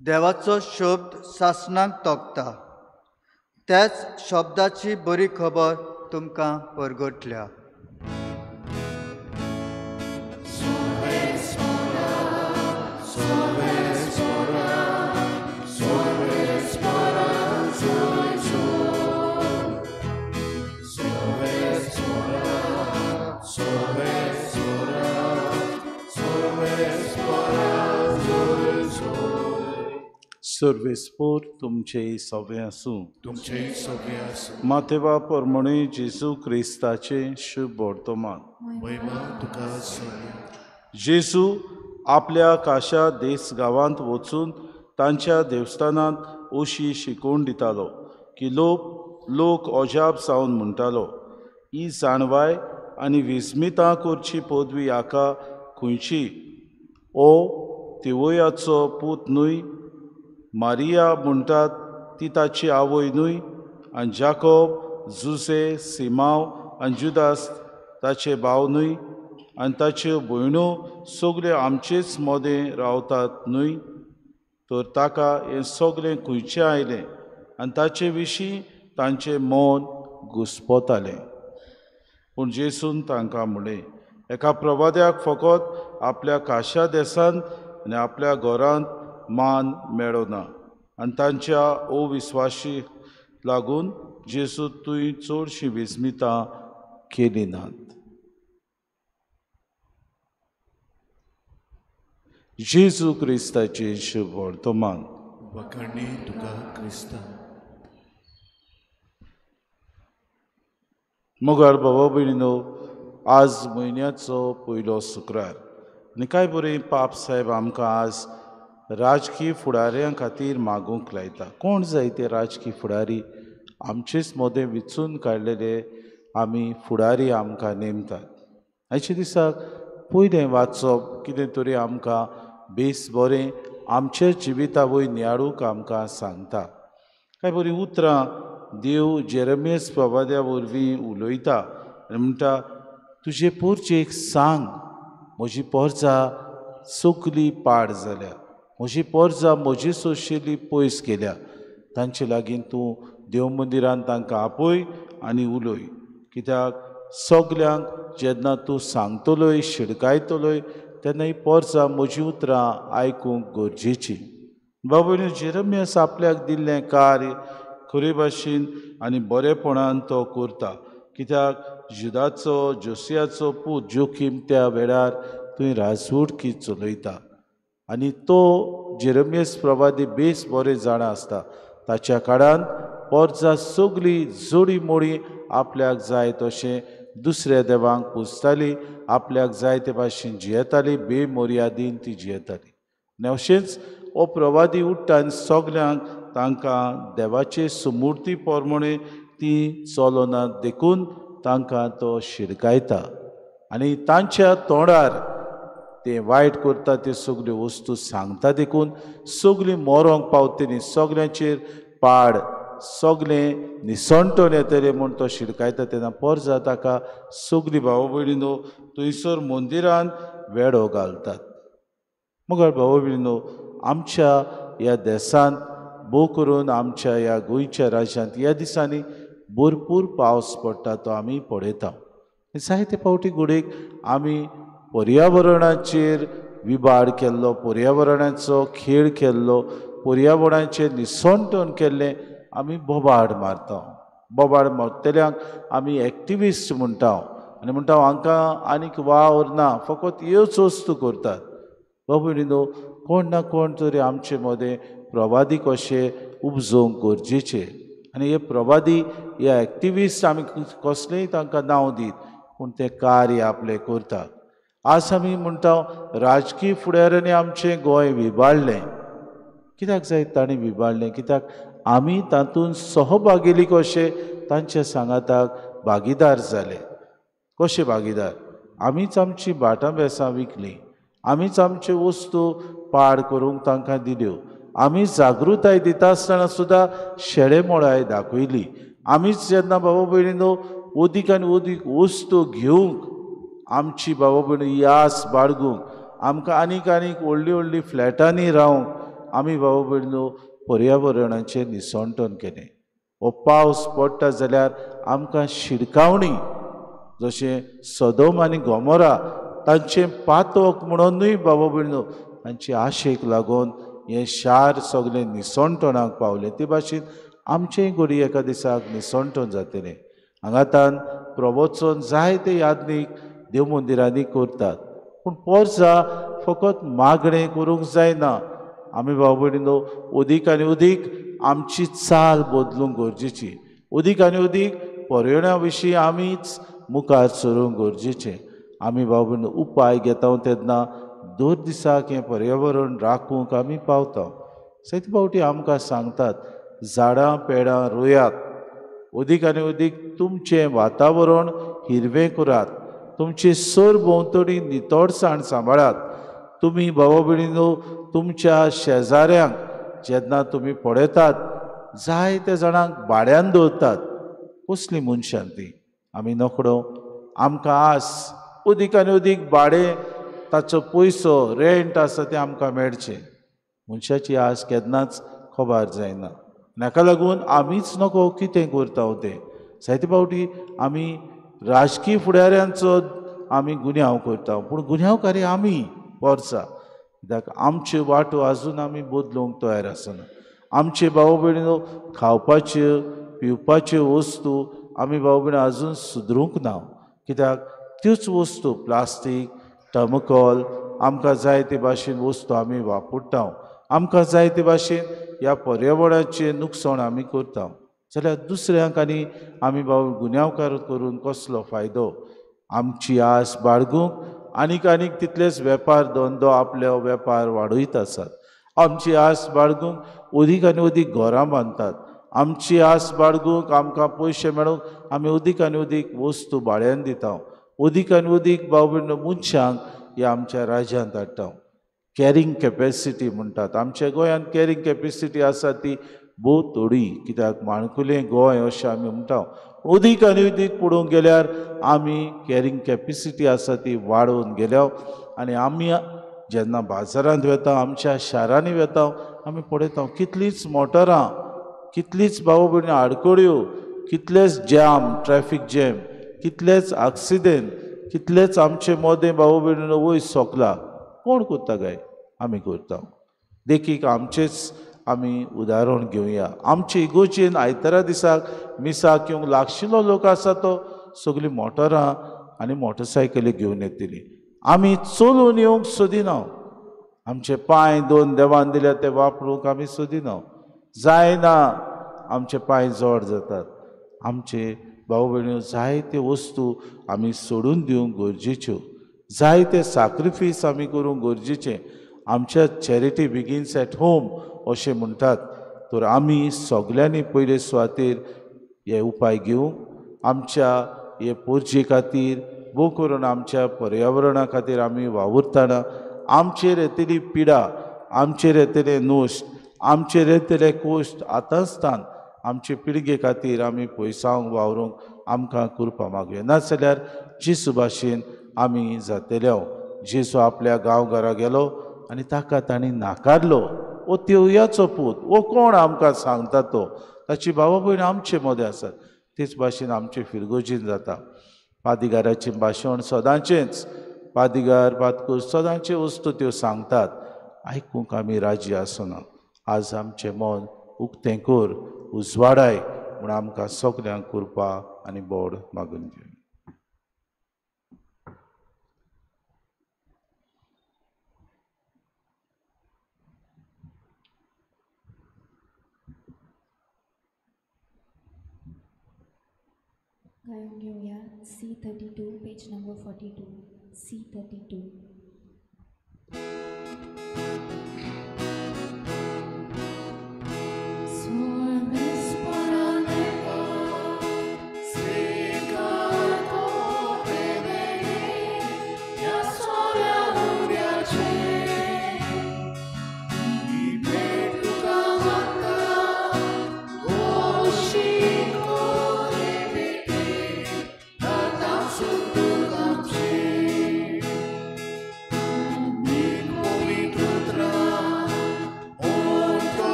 देवाचो शब्द सासणाक तोखता, त्याच शब्दाची बरी खबर तुमकां परगटल्या. सर्वेस्पोर तुमचे सवे आसूं. तुमचे सवे आसूं. मातेवा परमणे जेजू क्रिस्ताचे शुभ वर्तमान. महिमा तुका सवे. जेजू आपल्या काशा देस गांवांत वचून तांच्या देवस्थानांत अशी शिकोवन दितालो की लोक अजाप जावन म्हणटालो, ही जाणवाय आनी विस्मितां करची पदवी हाका खंयची? ओ तिवयाचो पूत न्हय? मारिया म्हणटात ती ताची आवय न्हय? आनी जाकोब, जुजे, सिमाव आनी जुदास ताचे भाव न्हय? आनी ताच्यो भयण्यो सगल्यो आमचेच मदें रावतात न्हय? तर ताका हें सगळें खंयचें आयलें? आनी ताचे विशीं तांचें मन घुस्पतालें. पूण जेसून तांकां म्हणलें, एका प्रवाद्याक फकत आपल्या काशा देसांत आनी आपल्या घरांत मान मेळना. आनी तांच्या अविस्वाशी लागून जेजू तुवें चडशीं विस्मितां केली नात. जेजू क्रिस्ताचें शुभ वर्तमान. वखाणी तुका क्रिस्ता. मोगाळ बाबा भयणीनो, आज म्हयन्याचो पयलो शुक्रार आनी काय बरें पाप साहेब आमकां आज राजकीय फुडाऱ्यां खातीर मागूंक लायता. कोण जाय ते राजकीय फुडारी? आमचेच मदें विचून काडलेले आमी फुडारी आमकां नेमतात. आयच्या दिसाक पयलें वाचप कितें तरी आमकां बेस बरें आमच्या जिविता वयर नियाळूंक आमकां सांगता. कांय बरीं उतरां देव जेरेमियस प्रवाद्या वरवीं उलयता आनी म्हणटा, तुजे पोरचेक सांग, म्हजी पोरजा सगली पाड जाल्या, म्हजी पोरजा म्हजी सोंशिल्ली पयस गेल्या. तांचे लागीं तूं देव मंदिरान तांकां आपय आनी उलय, कित्याक सगल्यांक जेन्ना तूं सांगतलोय शिडकायतलोय तेन्ना ही पोरजा म्हजी उतरां आयकूंक गरजेची. बाबा जेरेमियस आपल्याक दिल्लें कार्य खरे भाशेन आनी बरेपणान तो करता, कित्याक जुदाचो जोसियाचो पूत जोखीम त्या वेळार थंय राजवटकी चलयता आनी तो जेरेमियस प्रवादी बेस बरें जाणा आसता. ताच्या काळान पोरजा सगली जोडी मोडी आपल्याक जाय तशें दुसऱ्या देवांक पुजताली, आपल्याक जाय ते भाशेन जियेताली, बेमर्यादीन ती जियेताली. आनी अशेंच हो प्रवादी उठ्ठा आनी सगल्यांक तांकां देवाचे सुमूर्ती प्रमाणे ती चलना देखून तांकां तो शिडकायता आनी तांच्या तोंडार ते वायट करता त्यो सगल्यो वस्तू सांगता देखून सगळीं मरोंक पावतली, सगल्यांचेर पाड सगळें निसणटण येतलें म्हूण तो शिडकायता. तेन्ना पोरजा ताका सगळीं भाव भयणीनो थंयसर मंदिरान वेडो घालतात. मगर भाव भयणीनो, आमच्या ह्या देशांत भोव करून आमच्या ह्या गोंयच्या राज्यांत ह्या दिसांनी भरपूर पावस पडटा तो आमी पळयता. जायते फावटी घडयेक आमी पर्यावरणाचेर विबाड केल्लो, पर्यावरणाचो खेळ केल्लो, पर्यावरणाचेर निसणटण केल्लें आमी बोबाड मारता. बोबाड मारतल्यांक आमी एक्टिविस्ट म्हणटा आनी म्हणटा हांकां आनीक वावर ना, फकत ह्योच वस्तू करतात. बाबा भयणीनो, कोण ना कोण तरी आमचे मदें प्रवादी कशे उपजोवंक गरजेचे आनी हे प्रवादी हे एक्टिविस्ट आमी कसलेंय तांकां नांव दीत पूण तें कार्य आपलें करतात. आज आमी म्हणटा राजकीय फुडाऱ्यांनी आमचें गोंय विबाडलें. कित्याक जाय तांणी विबाडलें? कित्याक आमी तातूंत सहभागेली कशे तांच्या सांगाताक भागीदार जाले. कशे भागीदार? आमीच आमची भाटां बेसां विकलीं, आमीच आमच्यो वस्तू पाड करूंक तांकां दिल्यो, आमी जागृताय दिता आसतना सुद्दां शेळेमोळाय दाखयली. आमीच जेन्ना बाबा भयणीनो अदीक आनी अदीक वस्तू घेवंक आमची बाबा भयणी यास बाळगूंक आमकां आनीक आनीक व्हडली व्हडली फ्लॅटांनी रावंक आमी बाबा भयणीनो पर्यावरणाचें निसणटण केलें. हो पावस पडटा जाल्यार आमकां शिडकावणी, जशें सदोम आनी गोमोरा तांचें पातक म्हणूनय बाबा भयणीनो तांचे आशेक लागून हें शार सगळें निसणटणाक पावलें. ते भाशेन आमचेंय घडये एका दिसाक निसणटण जातलें. हांगातान प्रवचन जायते यादनीक देव मंदिरांनी करतात पूण पोरजा फकत मागणें करूंक जायना. आमी भाव भयणीनो अदीक आनी अदीक आमची चाल बदलूंक गरजेची, अदीक आनी अदीक पर्यावरणा विशीं आमीच मुखार सरूंक गरजेचें. आमी भाव भयणीनो उपाय घेता तेन्ना दर दिसाक हें पर्यावरण राखूंक आमी पावता. जायते फावटी आमकां सांगतात झाडां पेडां रोयात, अदीक आनी अदीक तुमचें वातावरण हिरवें करात, तुमचे सर भोंवतणी नितळसाण सांबाळात. तुमी भाव भयणीनो तुमच्या शेजाऱ्यांक जेन्ना तुमी पळयतात जायते जाणांक भाड्यान दवरतात. कसली मनशां ती? आमी नकडो, आमकां आस अदीक आनी अदीक भाडें ताचो पयसो रेंट आसा तें आमकां मेळचें. मनशाची आस केन्नाच खबर जायना. हाका लागून आमीच नको कितें करता तें. जायते फावटी आमी राजकीय फुडाऱ्यांचो आमी गुन्यांव करता पूण गुन्यांवकारी आमी पोरसा, कित्याक आमच्यो वाटो आजून आमी बदलूंक तयार आसना. आमचे भाव भयणीनो खावपाच्यो पिवपाच्यो वस्तू आमी भाव भयणी आजून सुदरूंक ना, कित्याक त्योच वस्तू प्लास्टीक थर्मोकॉल आमकां जाय ते भाशेन वस्तू आमी वापरता, आमकां जाय ते भाशेन ह्या पर्यावरणाचें नुकसाण आमी करता. जाल्यार दुसऱ्यांक आनी आमी बाबा गुन्यांवकार करून कसलो फायदो? आमची आस बाळगूंक आनीक आनीक तितलेच वेपार धंदो आपले वेपार वाडयत आसात. आमची आस बाळगूंक अदीक आनी अदीक घरां बांदतात. आमची आस बाळगूंक आमकां पयशे मेळूंक आमी अदीक आनी अदीक वस्तू भाड्यान दिता. उदीक आनी उदीक भाव भयणो मनशांक ह्या आमच्या राज्यांत हाडटा. कॅरिंग कॅपेसिटी म्हणटात आमच्या गोंयांत कॅरिंग कॅपेसिटी आसा ती भोव थोडी, कित्याक माणकुलें गोंय अशें आमी म्हणटा. उदीक आनी उदीक पळोवंक गेल्यार आमी कॅरिंग कॅपेसिटी आसा ती वाडोवन गेल्या. आनी आमी जेन्ना बाजारांत वता, आमच्या शारांनी वता, आमी पळयता कितलींच मोटरां, कितलींच भाव भयणी आडखळ्यो, कितलेच जॅम, ट्रॅफीक जॅम, कितलेच एक्सिडेंट, कितलेच आमचे मोदें भाव भयणीनो वयर सोंकला. कोण करता काय? आमी करता. देखीक आमचेच आमी उदाहरण घेवया. आमचे इगोर्जेन आयतारा दिसाक मिसाक येवंक लागशिल्लो लोक आसा तो सगळीं मोटरां आनी मोटरसायकली घेवन येतली. आमी चलून येवंक सोदिना. आमचे पांय दोन देवान दिल्या ते वापरूंक आमी सोदिना. जायना आमचे पांय जड जातात. आमचे भाव भयण्यो जायते वस्तू आमी सोडून दिवंक गरजेच्यो, जायते साक्रिफीस आमी करूंक गरजेचें. आमच्या चॅरिटी बिगिन्स एट होम अशें म्हणटात. तर आमी सगल्यांनी पयले सुवातेर हे उपाय घेवंक, आमच्या हे पोरजे खातीर, भोव करून आमच्या पर्यावरणा खातीर आमी वावुरतना आमचेर येतली पिडा, आमचेर येतले नश्ट, आमचेर येतले कोश्ट आतांच आमचे पिळगे खातीर आमी पयसावंक वावरूंक आमकां कृपा मागया. नाजाल्यार जेजू भाशेन आमी जातले. जेजू आपल्या गांवघरा गेलो आनी ताका तांणी नाकारलो. ओ तेवयाचो पूत, ओ कोण आमकां सांगता तो? ताची भावा भयण आमचे मदें आसात. तेच भाशेन आमचे फिरगोजीन जाता. पादिगाराचें भाशण सदांचेंच, पादिगार पादकूर सदांचे वस्तू त्यो सांगतात, आयकूंक आमी राजी आसना. आज आमचें मन उक्तें कर, उजवाडाय म्हूण आमकां सगल्यांक कृपा आनी बोड मागून घेवन. गायन घेऊया C32, page number 42, C32.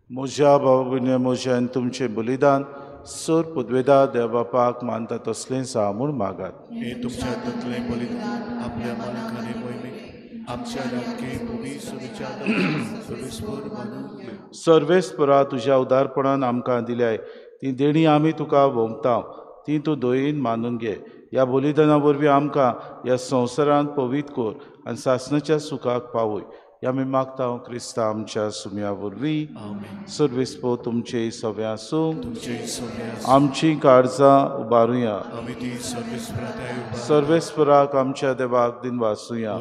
म्हज्या भाव भयणी म्हजें आनी तुमचें बलिदान सर पुदवेदा देव बापाक मानता तसलेंच आहा म्हूण मागात. हे तुमच्या हातांतलें बलिदान आपल्या मालकाने मोहिमेक आमच्या राखी भूमी सुविचार मानून. सर्वेस्परा तुज्या उदारपणान आमकां दिल्याय ती देणी आमी तुका वोमता, ती तूं दयेन मानून घे. ह्या बलिदाना वरवीं आमकां ह्या संवसारांत पवित्र कर आनी सासणाच्या सुखाक पावय. ह्या आमी मागता क्रिस्ता आमच्या सुम्या वरवीं. सर्वेस्पर तुमचे सगळे आसूं. आमची काळजां उबारुया. सर्वेस्पराक आमच्या देवाक दिन वासुया.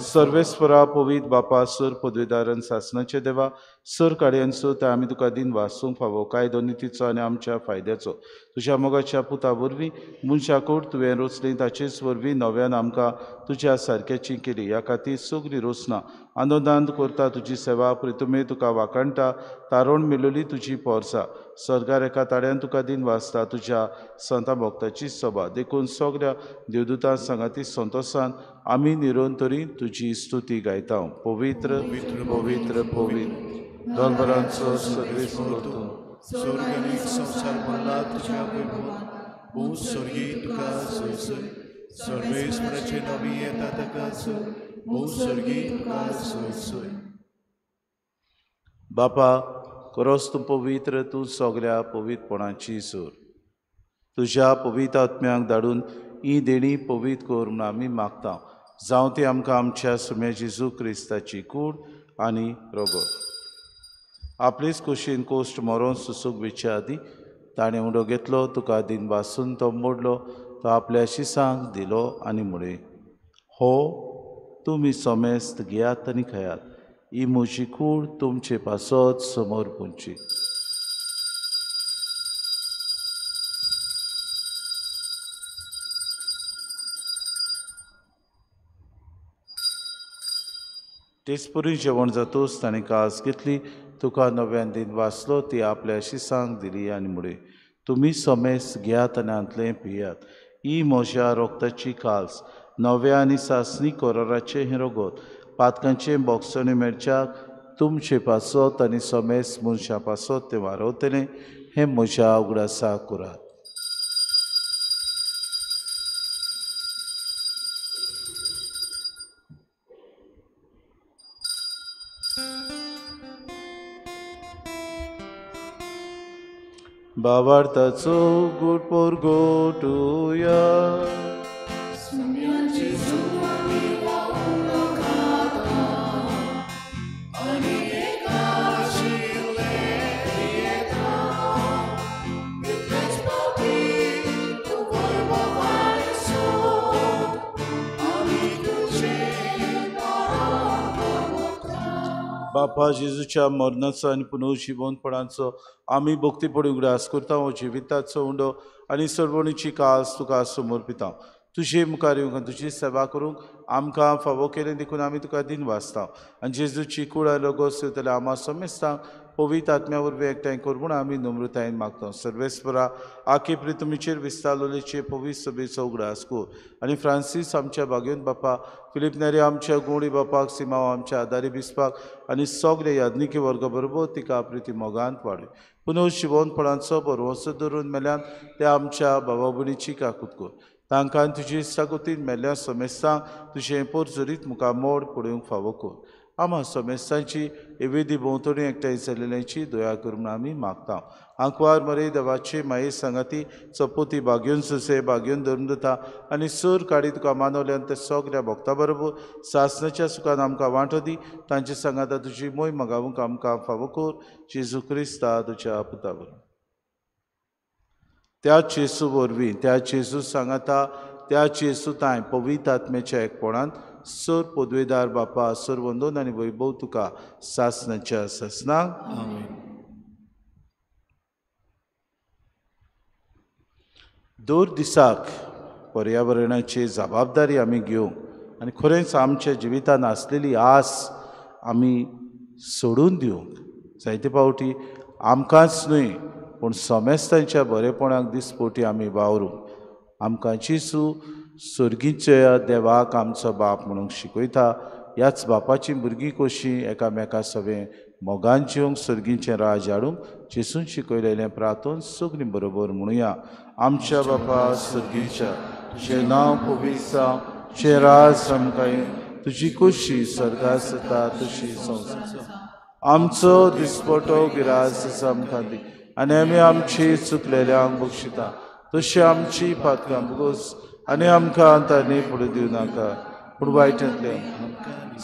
सर्वेस्परा पवित्र बापा सर पदवीदारन सासणाचे देवा सर काडयांचो ते आमी तुका दिन वासूंक फावो कायदो नितीचो आनी आमच्या फायद्याचो तुज्या मोगाच्या पुता वरवीं मनशाकोड तुवें रोचली ताचेच वरवीं नव्यान आमकां तुज्या सारक्याची केली. ह्या खातीर सगळी रोचना आनंदान करता तुजी सेवा प्रितुमे तुका वाखाणटा तारण मेळोली तुजी पोरसा सरकार एका ताड्यान तुका दिन वाचता तुज्या संता भक्ताची सभा. देखून सगळ्या देवदूतां सांगाती संतोसान आमी निरंतरी तुजी स्तुती गायता. पवित्र पवित्र पवित्र दोनभरांचो सर्वेस्पर तूं स्वर्ग आनी संवसार भरला तुज्या वैभवान. भूं स्वर्गी तुका सोयसोय सर्वेस्पराचे नवी येता ताका सोय भूं स्वर्गी तुका सोयसोय. बापा खरोच तूं पवित्र, तूं सगळ्या पवित्रपणाची सूर. तुज्या पवित्र आत्म्याक धाडून ही देणी पवित्र कर म्हूण आमी मागता. जावं ती आमकां आमच्या सुम्या जेजू क्रिस्ताची कूड आनी रगत. आपलेच कुशीन कोश्ट मरोन सुसूक वेच्या आदीं ताणें उंडो घेतलो, तुका दिन बासून तो मोडलो, तो आपल्या शिसांक दिलो आनी म्हळें, हो तुमी समेस्त घेयात आनी खायात, ही म्हजी कूड तुमचे पासत समोर पुंची. तेचपरी जेवण जातूच ताणें कास घेतली, तुका नव्यान दिन वाचलो, ती आपल्या शिसांक दिली आनी म्हळें, तुमी समेस्त घेयात आनी हांतलें पियात, ही म्हज्या रोगताची काल्स, नव्या आनी सासणी कोराराचें हें रगत, पातकांचें बोगसणें मेळच्याक तुमचे पासत आनी समेस्त मनशां पासत तें वारवतलें, हें म्हज्या उगडासा करात. बाबार्थाचो गुड पोरगोटुया. बापा जेजूच्या मरणाचो आनी पुनर्जिवनपणाचो आमी भक्तीपणी उगडास करता. हो जिविताचो उंडो आनी सरवणीची कास तुका समर्पिता. तुजे मुखार येवंक आनी तुजी सेवा करूंक आमकां फावो केलें देखून आमी तुका दिन वाचता. आनी जेजूची कूड आनी रगत सेवतल्या आमा समेस्तांक पवित्र आत्म्या वरवीं एकठांय कर म्हूण आमी नम्रतायेन मागता. सर्वेस्परा आखे प्रितमीचेर विस्तारलेचे पवित्र सभेचो उगडास कर आनी फ्रांसीस आमच्या भाग्योन बापा, फिलीप नेरी आमच्या गुणी बापाक, सिमाव आमच्या आदारी बिस्पाक आनी सगळे याज्ञिकी वर्गा बरोबर तिका प्रिती मोगांत वाडय. पुनर्जिवनपणाचो बरवसो धरून मेल्यान ते आमच्या बाबा भयणीची काकूत कर. तांकां तुजी इश्टागतीन मेल्ल्या समेस्तांक तुजें पोरजोरीत मुखार मोड पळोवंक फावो कर. आमा समेस्तांची एवेदी भोंवतणी एकठांय जाल्ल्याची दया कर म्हूण आमी मागता. आंकवार मरे देवाचे माये सांगाती चपोती बागयोन सुसे बागयोन धर्मदता आनी सूर काडी तुका मानवल्यान ते सगळ्या भक्ता बरोबर सासनाच्या सुखान आमकां वांटो दी. तांचे सांगाता तुजी मोय मागावंक आमकां फावो कर. जेजू क्रिस्ता तुज्या पुता बरोबर. त्या जेजू वरवीं, त्या जेजू सांगाता, त्या जेजू तांय पवित्र आत्म्याच्या एकपणान सर पदवेदार बापा सर वंदन आनी वैभव तुका सासनाच्या सासनाक. आमेन. दर दिसाक पर्यावरणाची जबाबदारी आमी घेवंक आनी खरेंच आमच्या जिवितान आसलेली आस आमी सोडून दिवंक जायते फावटी आमकांच न्हय पूण समेस्तांच्या बरेपणाक दिसपोटी आमी वावरूंक आमकां जेजू सर्गीच्या देवाक आमचो बाप म्हणूंक शिकयता. ह्याच बापाची भुरगीं कशीं एकामेका सगळें मोगान जिवंक सर्गीचें राज हाडूंक जेजून शिकयलेलें प्रार्थन सगळीं बरोबर म्हणुया. आमच्या बापा सर्गीच्या, तुजें नांव पवित्र जावं, तुजें राज आमकां येवं, तुजी खोशी स्वर्गार जाता तशी संवसारांत. आमचो दिसपटो गिरास आमकां दी आनी आमी आमची चुकलेल्यांक बक्षिता तशी आमची पातकां भोगोस आनी आमकां तांणी फुडें दिवं नाका पूण वायटांतले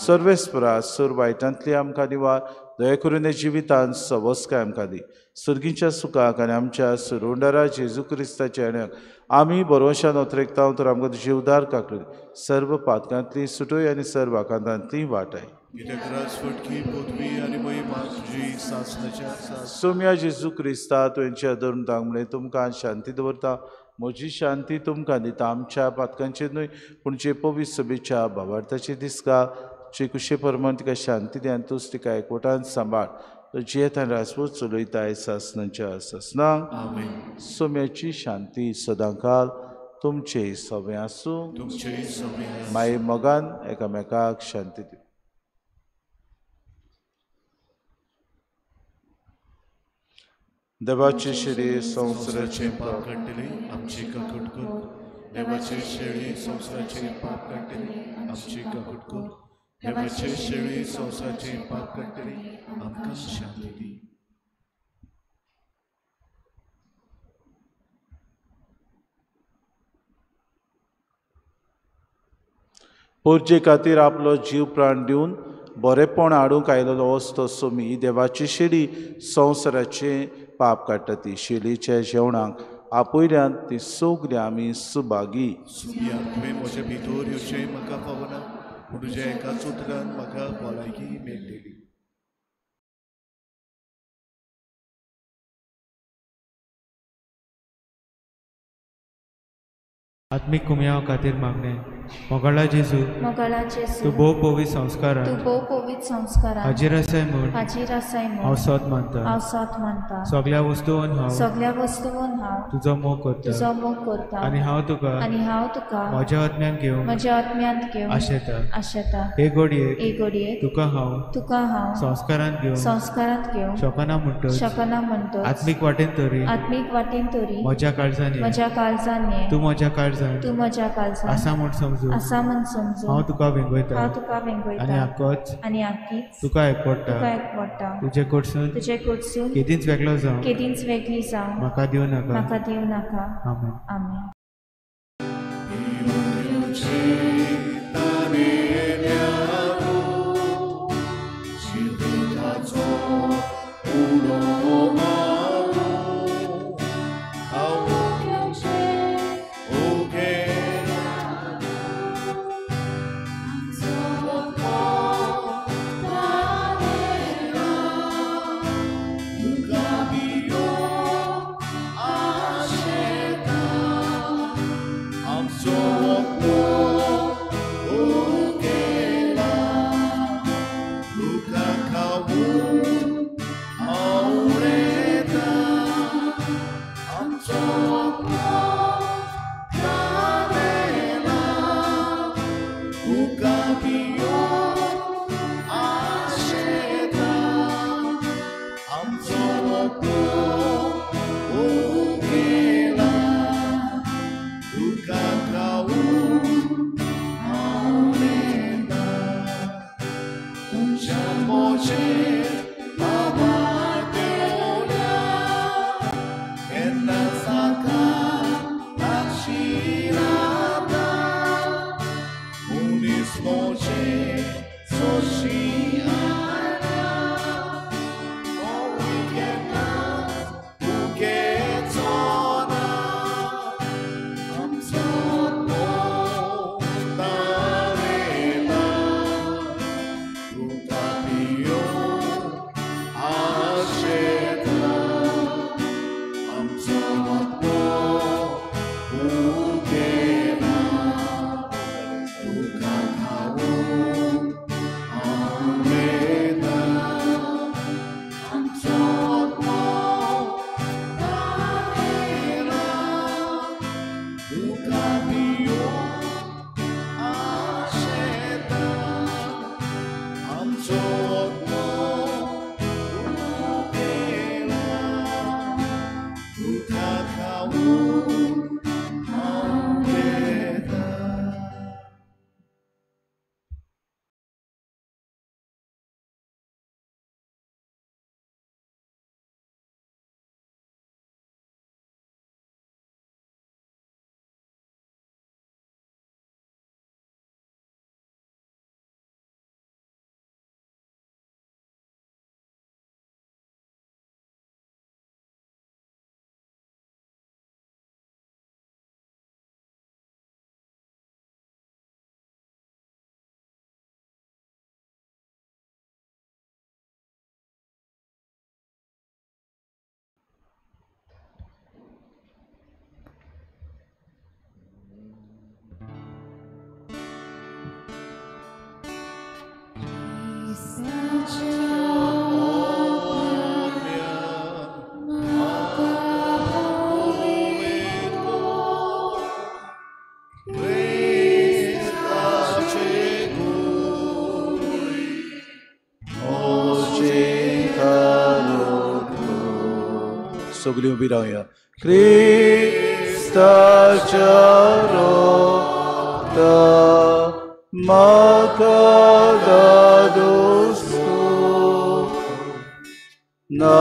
सर्वेस्परा सर वायटांतली आमकां निवार. दया करून ह्या जिवितांत सवस्काय आमकां दी. सर्गीच्या सुखाक आनी आमच्या सुरुंडारा जेजू क्रिस्ताच्या येण्याक आमी बरोवशान ओतरेकता तर आमकां तुजी उदार काकली सर्व पातकांतली सुटय आनी सर्व आकांतांतली वाटाय. सोम्या जेजू क्रिस्ता तुवेंच्या धर्मदांक म्हणलें तुमकां शांती दवरता, म्हजी शांती तुमकां दिता. आमच्या पातकांचेर न्हय पूण जे पवित्र सभेच्या भावार्थाचे दिसका जे कुशे प्रमाण तिका शांती दी आनी तूंच तिका एकवटान सांबाळ. जियेत आनी राजपूत चलयताय सासनाच्या सासनाक. सोम्याची शांती सदांकाल तुमचे सवे आसूं. माये मोगान एकामेकाक शांती दिवं. देवाचे शेळी संवसाराचें पाप काडटले आमची काकूट कर. देवाचे शेळी संवसाराचें पाप काडटले आमची काकूट कर. देवाचे शेळी संवसाराचें पाप काडटले आमकां शांती दी. पोरजे खातीर आपलो जीव प्राण दिवन बरेपण हाडूंक आयलेलो वस्तो सोमी देवाची शेली संवसाराचें पाप काडटा. ती शेलीच्या जेवणाक आपयल्यान ती सगळीं आमी सुभागी. तुवें म्हजे भितर येवचें म्हाका फावना, पूण तुज्या एकाच उतरान म्हाका भलायकी मेळटली. आत्मीक कुमयाव खातीर मागणें. मोगाळा जेजू, मोगाळा जेजू, तूं भोव पवित्र संस्कारान, तूं भोव पवित्र संस्कारान हाजीर आसाय म्हूण, हाजीर आसाय म्हूण हांव सत मानता, हांव सत मानता. सगळ्या वस्तून हांव, सगळ्या वस्तून हांव तुजो मोग करता, तुजो मोग करता. आनी हांव तुका, आनी हांव तुका म्हज्या आत्म्यान घेवन, म्हज्या आत्म्यांत घेवन आशेता, आशेता. हे घडयेक, हे घडयेक तुका हांव, तुका हांव संस्कारांत घेवन, संस्कारांत घेवन शकना म्हणटच, शकना म्हणटच आत्मीक वाटेन तरी, आत्मीक वाटेन तरी म्हज्या काळजान, म्हज्या काळजान तूं म्हज्या काळजान, तूं म्हज्या काळजान आसा म्हूण समजून, आसा म्हूण समजून हांव तुका वेंगयता, हांव तुका वेंगयता. आनी आकोच, आनी आकीच तुका एकवडटा, तुका एकवडटा. तुजे कडसून, तुजे कडसून केदींच वेगळो जावं, केदींच वेगळी जावं म्हाका दिवं नाका, म्हाका दिवं नाका. आमेन. आमेन. सगळीं उबी रावया. क्रिस्ताच्या रक्ता म्हाका दादोस ना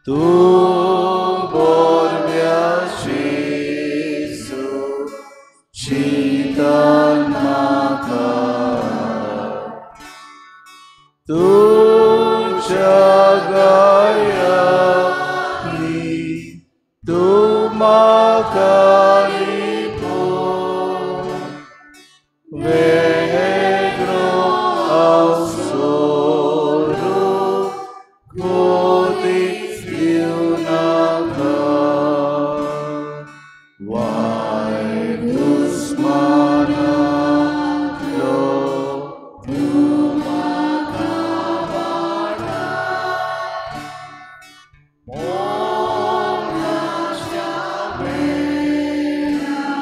तूं बोरव्या जेजू चिंतन म्हाका तुज्या गायांनी तूं म्हाका लिपोय वेगळो हांव सोरूंक कोती दिवनाका वायट दुस्मानांतलो तूं म्हाका वाटाय मोगाच्या वेळार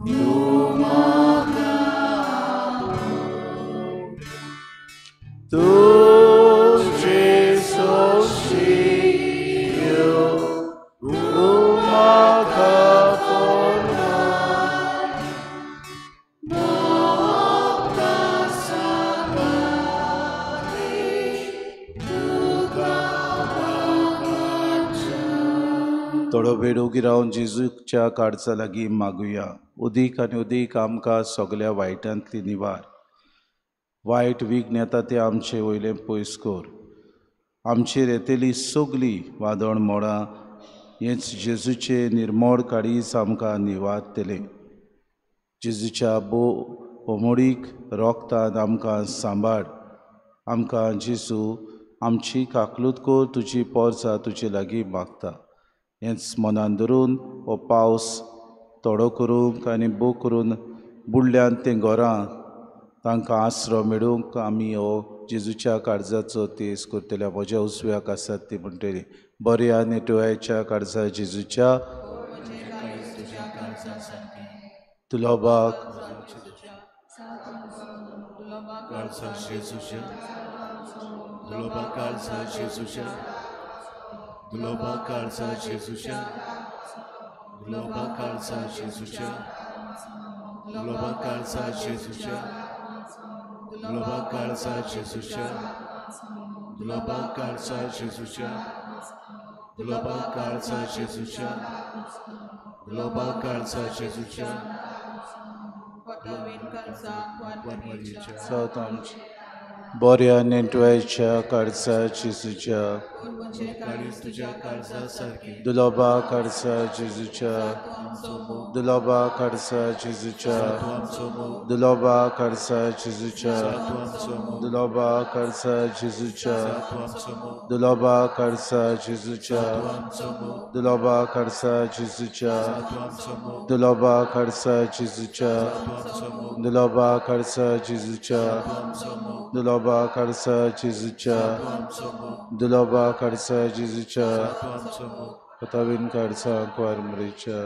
तूं म्हाका आपोय तुजे सोंशियो तूं म्हाका फॉर्माय मोगता सांगाती तुका वागाच्या. थोडो वेळ ओगी रावन जेजूच्या काळजा लागीं मागुया. उदीक आनी उदीक आमकां सगल्या वायटांतली निवार. वायट विघ्न येता तें आमचे वयलें पयस कर. आमचेर येतली सगली वादळ मोडां हेंच जेजूचे निर्मळ काळीज आमकां निवारतलें. जेजूच्या भोव ओमोडीक रोगतान आमकां सांबाळ. आमकां जेजू आमची काकलूत कर. तुजी पोरसां तुजे लागीं मागता. हेंच मनान धरून हो पावस थोडो करूंक आनी भोव करून बुडल्यान तें घरां तांकां आसरो मेळूंक आमी हो जेजूच्या काळजाचो तेज करतले. म्हज्या उजव्याक आसात ती म्हणटली बऱ्या नेटोयाच्या काळजा जेजूच्या तुलोबाक काळजा जेजूच्या दुलोबा काळजा जेजूच्या दुलोबा काळजा जेजूच्या दुलोबा काळजा जेजूच्या दुलोबा काळजा जेजूच्या दुलोबा काळजा जेजूच्या दुलोबा काळजा जेजूच्या दुलोबा काळजा जेजूच्या दुलोबा काळजा जेजूच्या सात आमच्या बऱ्या नेटवायच्या काळजा जेजूच्या तुझ्या काळजा सारखे दुलोबा काळजा जेजूच्या दुलोबा काळजा जेजूच्या दुलोबा काळजा जेजूच्या दुलोबा काळजा जेजूच्या दुलोबा काळजा जेजूच्या दुलोबा काळजा जेजूच्या दुलोबा काळजा जेजूच्या दुलोबा काळजा जेजूच्या दुलोबा काळजा जेजूच्या दुलोबा काळजा जेजूच्या पतावीन काळजा कुवार मरेच्या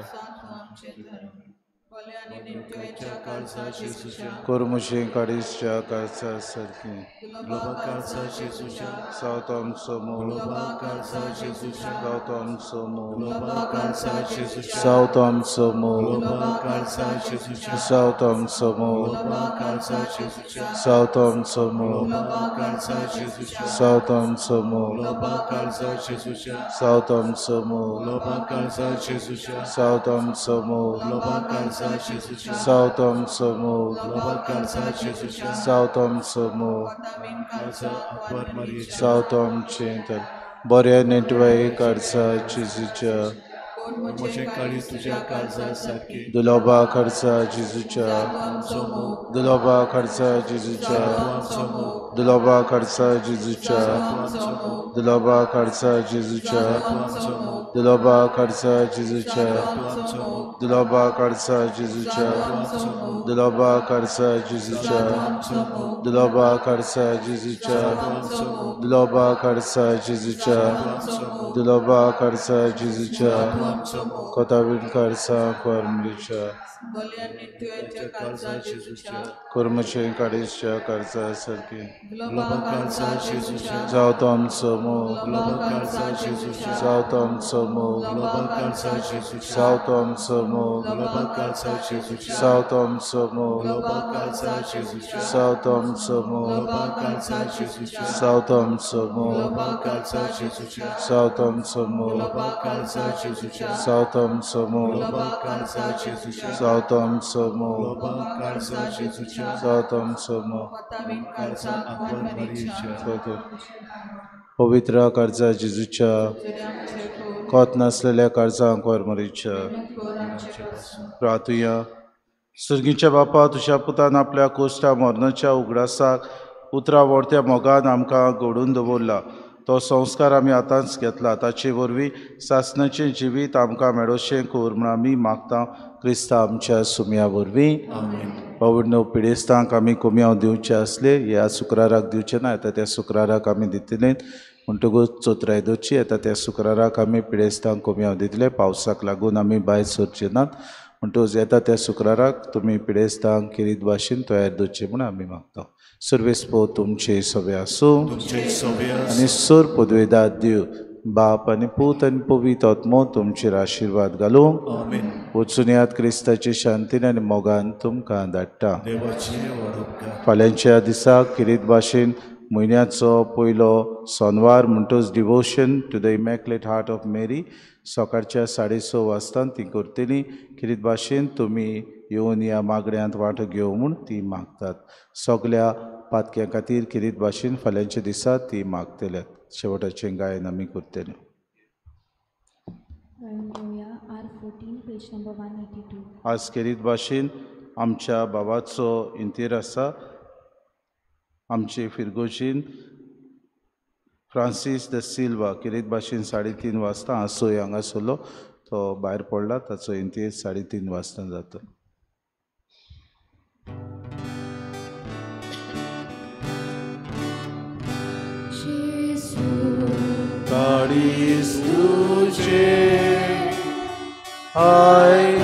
कोरमुशे काडीसच्या काळजा सारकी सावत आमचो मोग सावत आमचो मोग सावत आमचो मोग सावत आमचो मोग सावत आमचो मोग सावत आमचो मोग सावत आमचो मोग सावत आमचो मोग सावत आमचो मोग सावत आमचो मोग सावत आमचें तर बऱ्या नेटवाय काळजा जेजूच्या दुलोबा काळजा जेजूच्या दुलोबा काळजा जेजूच्या दुलोबा काळजा जेजूच्या दुलोबा काळजा जेजूच्या दुलोबा काळजा जेजूच्या दुलोबा काळजा जेजूच्या दुलोबा काळजा जेजूच्या दुलोबा काळजा जेजूच्या दुलोबा काळजा जेजूच्या दुलोबा काळजा जेजूच्या आमचो मोग कोतावीण काळजा कोरमलीच्या काळजा जेजूच्या कोरमचे काडीच्या काळजा सारकी गुलाबा काळजा जेजूच्या जावं तो आमचो मोग गुलाबा काळजा जेजूच्या जावं तो आमचो मोग गुलाबा काळजा जेजूच्या जावं तो आमचो मोग गुलाबा काळजा जेजूच्या जावं तो आमचो मोग गुलाबा काळजा जेजूच्या जावं तो आमचो मोग गुलाबा काळजा जेजूच्या जावं तो आमचो मोग गुलाबा काळजा जेजूच्या जावं तो आमचो मोग गुलाबा काळजा जेजूच्या जावं तो आमचो मोग गुलाबा काळजा जेजूच्या जावं तो आमचो मोग गुलाबा काळजा जेजूच्या जावं तो आमचो मोग काळजा आंकवार मरियेच्या पवित्र काळजा जेजूच्या कोत नासलेल्या काळजा आंकवार मरियेच्या प्रार्थुया. सुर्गीच्या बापा, तुज्या पुतान आपल्या कोश्टा मरणाच्या उगडासाक उतरां व्हरत्या मोगान आमकां घडोवन दवरला. तो संस्कार आमी आतांच घेतला, ताचे वरवीं सासणाचें जिवीत आमकां मेळोवचें कर म्हूण आमी मागता क्रिस्ता आमच्या सुमया वरवीं. बावडनो, पिडेस्तांक आमी कोमयाव दिवचे आसले, ह्या शुक्राराक दिवचे ना, येता त्या शुक्राराक आमी दितले. म्हणटकूच चोत्राय दवरची, येता त्या शुक्राराक आमी पिडेस्तांक कोमयाव दितले. पावसाक लागून आमी भायर सरचे नात, म्हणटकूच येता त्या शुक्राराक तुमी पिडेस्तांक किरीत भाशेन तयार दवरचें म्हूण आमी मागता. सर्वेस्पो तुमचे सगळे आसूं आनी सोर पदवेदार देव बाप आनी पूत आनी पवित्र आत्मो तुमचेर आशिर्वाद घालूं. वचून यात क्रिस्ताचे शांतीन आनी मोगान तुमकां धाडटा. फाल्यांच्या दिसा किरीत भाशेन म्हयन्याचो पयलो Sonwar म्हणटच devotion to the immaculate heart of Mary सकाळच्या 6:30 वाजता ती करतली. किरीत भाशेन तुमी येवन ह्या मागण्यांत वांटो घेवं म्हूण ती मागतात. सगल्या पातक्यां खातीर किरीत भाशेन फाल्यांच्या दिसा ती मागतले. शेवटाचें गायन आमी करतले. आज किरीत भाशेन आमच्या बाबाचो इंतेर आसा. आमचे फिरगोजीन फ्रांसीस the Silva किरीत भाशेन 3:30 वाजता आसोय हांगासरलो तो भायर पडला, ताचो इंतेर 3:30 वाजता जाता. काळीज तुजें आयकुया